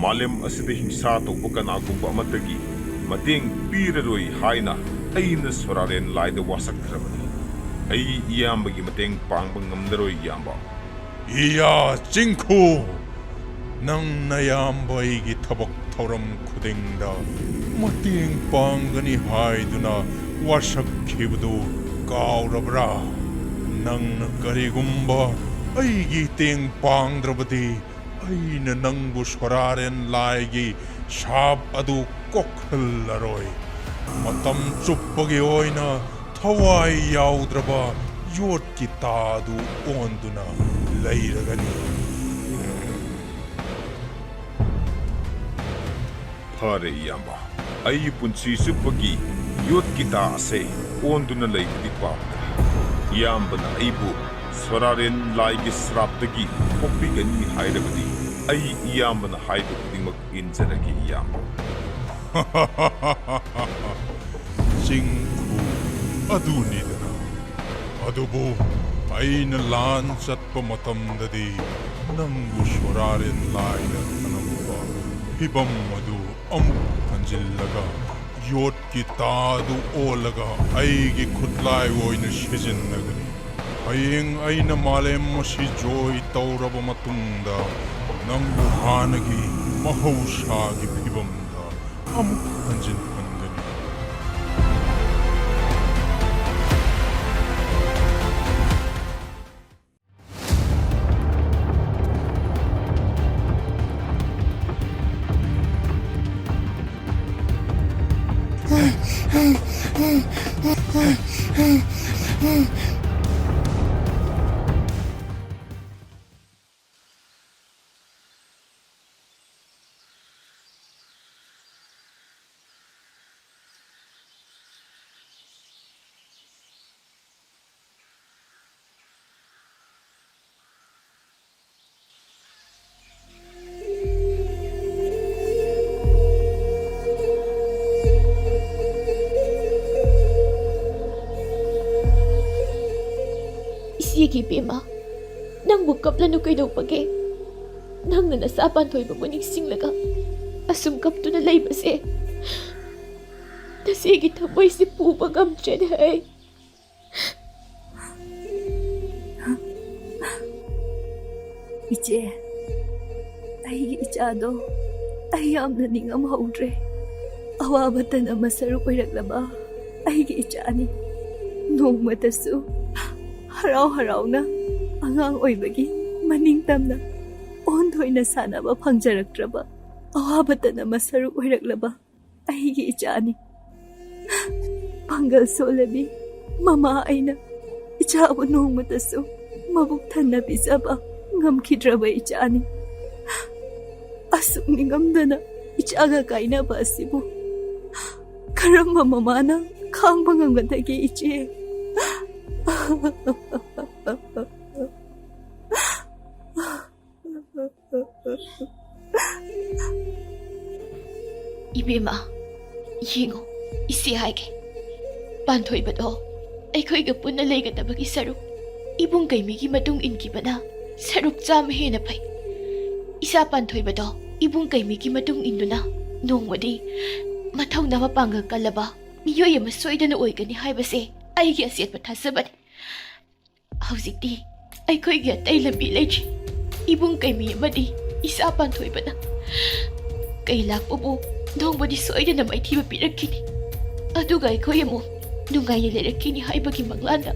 ꯃꯥꯂꯦꯝ ꯑꯁꯤꯗ ꯍꯤꯡꯁꯥ ꯇꯧꯕ ꯀꯅꯥꯒꯨꯝꯕ ꯑꯃꯠꯇꯒꯤ ꯃꯇꯦꯡ ꯄꯤꯔꯔꯣꯏ ꯍꯥꯏꯅ ꯑꯩꯅ ꯁꯣꯔꯥꯔꯦꯟ ꯂꯥꯏꯗ ꯋꯥꯁꯛꯈ꯭ꯔꯕꯅꯤ꯫ ꯑꯩ ꯏꯌꯥꯝꯕꯒꯤ ꯃꯇꯦꯡ ꯄꯥꯡꯕ ꯉꯝꯂꯔꯣꯏ ꯏꯌꯥꯝꯕ꯫ ꯏꯌꯥ ꯆꯤꯡꯈꯨ, ꯅꯪ ꯅꯌꯥꯝꯕ ꯑꯩꯒꯤ ꯊꯕꯛ ꯊꯧꯔꯝ ꯈꯨꯗꯤꯡꯗ ꯃꯇꯦꯡ ꯄꯥꯡꯒꯅꯤ ꯍꯥꯏꯗꯨꯅ ꯋꯥꯁꯛꯈꯤꯕꯗꯨ ꯀꯥꯎꯔꯕ꯭ꯔꯥ? ꯅꯪꯅ ꯀꯔꯤꯒꯨꯝꯕ ꯑꯩꯒꯤ ꯃꯇꯦꯡ ꯄꯥꯡꯗ꯭ꯔꯕꯗꯤ ꯑꯩꯅ ꯅꯪꯕꯨ ꯁꯣꯔꯥꯔꯦꯟ ꯂꯥꯏꯒꯤ ꯁꯥꯞ ꯑꯗꯨ ꯀꯣꯛꯍꯜꯂꯔꯣꯏ꯫ ꯃꯇꯝ ꯆꯨꯞꯄꯒꯤ ꯑꯣꯏꯅ ꯊꯋꯥꯏ ꯌꯥꯎꯗ꯭ꯔꯕ ꯌꯣꯠꯀꯤ ꯇꯥꯗꯨ ꯑꯣꯟꯗꯨꯅ ꯂꯩꯔꯒꯅꯤ꯫ ꯐꯔꯦ ꯏꯌꯥꯝꯕ, ꯑꯩ ꯄꯨꯟꯁꯤ ꯆꯨꯞꯄꯒꯤ ꯌꯣꯠꯀꯤ ꯇꯥ ꯑꯁꯦ ꯑꯣꯟꯗꯨꯅ ꯂꯩꯕꯗꯤ ꯄꯥꯝꯗ꯭ꯔꯦ꯫ ꯏꯌꯥꯝꯕꯅ ꯑꯩꯕꯨ ꯁꯣꯔꯥꯔꯦꯟ ꯂꯥꯏꯒꯤ ꯁ꯭ꯔꯥꯞꯇꯒꯤ ꯀꯣꯛꯄꯤꯒꯅꯤ ꯍꯥꯏꯔꯕꯗꯤ ꯑꯩ ꯏꯌꯥꯝꯕꯅ ꯍꯥꯏꯕ ꯈꯨꯗꯤꯡꯃꯛ ꯏꯟꯖꯔꯒꯦ ꯏꯌꯥꯝꯕ꯫ ꯆꯤꯡꯈꯨ ꯑꯗꯨꯅꯤꯗꯅ꯫ ꯑꯗꯨꯕꯨ ꯑꯩꯅ ꯂꯥꯟ ꯆꯠꯄ ꯃꯇꯝꯗꯗꯤ ꯅꯪꯕꯨ ꯁꯣꯔꯥꯔꯦꯟ ꯂꯥꯏꯅ ꯊꯅꯝꯕ ꯐꯤꯕꯝ ꯑꯗꯨ ꯑꯃꯨꯛ ꯍꯟꯖꯤꯜꯂꯒ ꯌꯣꯠꯀꯤ ꯇꯥꯗꯨ ꯑꯣꯜꯂꯒ ꯑꯩꯒꯤ ꯈꯨꯠꯂꯥꯏ ꯑꯣꯏꯅ ꯁꯤꯖꯤꯟꯅꯒꯅꯤ꯫ ꯍꯌꯦꯡ ꯑꯩꯅ ꯃꯥꯂꯦꯝ ꯑꯁꯤ ꯖꯣꯏ ꯇꯧꯔꯕ ꯃꯇꯨꯡꯗ, ꯅꯪꯕꯨ ꯍꯥꯟꯅꯒꯤ ꯃꯍꯧꯁꯥꯒꯤ ꯐꯤꯕꯝꯗ ꯑꯃꯨꯛ ꯍꯟꯖꯤꯟ ꯍꯟꯒꯅꯤ꯫ ꯏꯆꯦꯒꯤ ꯏꯕꯦꯝꯃ, ꯅꯪꯕꯨ ꯀꯞꯂꯅꯨ, ꯀꯩꯗꯧꯕꯒꯦ? ꯅꯪꯅ ꯅꯆꯥ ꯄꯥꯟꯊꯣꯏꯕꯕꯨ ꯅꯤꯡꯁꯤꯡꯂꯒ ꯑꯁꯨꯝ ꯀꯞꯇꯨꯅ ꯂꯩꯕꯁꯦ ꯅꯆꯦꯒꯤ ꯊꯃꯣꯏꯁꯦ ꯄꯨꯕ ꯉꯝꯗ꯭ꯔꯦꯅꯦ ꯑꯩ꯫ ꯏꯆꯦ, ꯑꯩꯒꯤ ꯏꯆꯥꯗꯣ ꯑꯩ ꯌꯥꯝꯅ ꯅꯤꯡꯉꯝꯍꯧꯗ꯭ꯔꯦ꯫ ꯑꯋꯥꯕꯇꯅ ꯃꯁꯔꯨꯛ ꯑꯣꯏꯔꯛꯂꯕ ꯑꯩꯒꯤ ꯏꯆꯥꯅꯤ꯫ ꯅꯣꯡꯃꯇꯁꯨ ꯍꯔꯥꯎ ꯍꯔꯥꯎꯅ ꯑꯉꯥꯡ ꯑꯣꯏꯕꯒꯤ ꯃꯅꯤꯡ ꯇꯝꯅ ꯑꯣꯟꯊꯣꯏꯅ ꯁꯥꯟꯅꯕ ꯐꯪꯖꯔꯛꯇ꯭ꯔꯕ, ꯑꯋꯥꯕꯇꯅ ꯃꯁꯔꯨꯛ ꯑꯣꯏꯔꯛꯂꯕ ꯑꯩꯒꯤ ꯏꯆꯥꯅꯤ꯫ ꯄꯥꯡꯒꯜ ꯁꯣꯜꯂꯕꯤ ꯃꯃꯥ ꯑꯩꯅ ꯏꯆꯥꯕꯨ ꯅꯣꯡꯃꯇꯁꯨ ꯃꯕꯨꯛ ꯊꯟꯅ ꯄꯤꯖꯕ ꯉꯝꯈꯤꯗ꯭ꯔꯕ ꯏꯆꯥꯅꯤ꯫ ꯑꯁꯨꯛ ꯅꯤꯡꯉꯝꯗꯅ ꯏꯆꯥꯒ ꯀꯥꯏꯅꯕ ꯑꯁꯤꯕꯨ ꯀꯔꯝꯕ ꯃꯃꯥꯅ ꯈꯥꯡꯕ ꯉꯝꯒꯗꯒꯦ, ꯏꯆꯦ? ꯏꯕꯦꯝꯃ, ꯌꯦꯡꯉꯣ, ꯏꯆꯦ ꯍꯥꯏꯒꯦ꯫ ꯄꯥꯟꯊꯣꯏꯕꯗꯣ ꯑꯩꯈꯣꯏꯒ ꯄꯨꯟꯅ ꯂꯩꯒꯗꯕꯒꯤ ꯁꯔꯨꯛ ꯏꯕꯨꯡ ꯀꯩꯃꯤꯒꯤ ꯃꯇꯨꯡ ꯏꯟꯈꯤꯕꯅ ꯁꯔꯨꯛ ꯆꯥꯝꯃ ꯍꯦꯟꯅ ꯐꯩ꯫ ꯏꯆꯥ ꯄꯥꯟꯊꯣꯏꯕꯗꯣ ꯏꯕꯨꯡ ꯀꯩꯃꯤꯒꯤ ꯃꯇꯨꯡ ꯏꯟꯗꯨꯅ ꯅꯣꯡꯃꯗꯤ ꯃꯊꯧꯅꯥ ꯃꯄꯥꯡꯒꯜ ꯀꯜꯂꯕ ꯃꯤꯑꯣꯏ ꯑꯃ ꯁꯣꯏꯗꯅ ꯑꯣꯏꯒꯅꯤ ꯍꯥꯏꯕꯁꯦ ꯑꯩꯒꯤ ꯑꯆꯦꯠꯄ ꯊꯥꯖꯕꯅꯤ꯫ ꯍꯧꯖꯤꯛꯇꯤ ꯑꯩꯈꯣꯏꯒꯤ ꯑꯇꯩ ꯂꯝꯕꯤ ꯂꯩꯇ꯭ꯔꯤ꯫ ꯏꯕꯨꯡ ꯀꯩꯃꯤ ꯑꯃꯗꯤ ꯏꯆꯥ ꯄꯥꯟꯊꯣꯏꯕꯅ ꯀꯩ ꯂꯥꯛꯄꯕꯨ ꯅꯣꯡꯃꯗꯤ ꯁꯣꯏꯗꯅ ꯃꯥꯏꯊꯤꯕ ꯄꯤꯔꯛꯈꯤꯅꯤ꯫ ꯑꯗꯨꯒ ꯑꯩꯈꯣꯏ ꯑꯃꯨꯛ ꯅꯨꯡꯉꯥꯏꯅ ꯂꯩꯔꯛꯈꯤꯅꯤ ꯍꯥꯏꯕꯒꯤ ꯃꯪꯂꯥꯟꯗ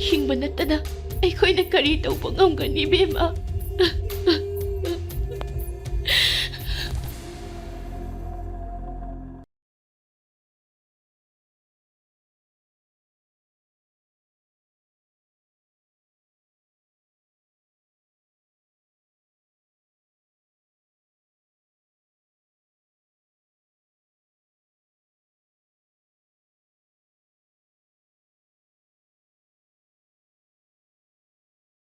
ꯍꯤꯡꯕ ꯅꯠꯇꯅ ꯑꯩꯈꯣꯏꯅ ꯀꯔꯤ ꯇꯧꯕ ꯉꯝꯒꯅꯤ, ꯏꯕꯦꯝꯃ?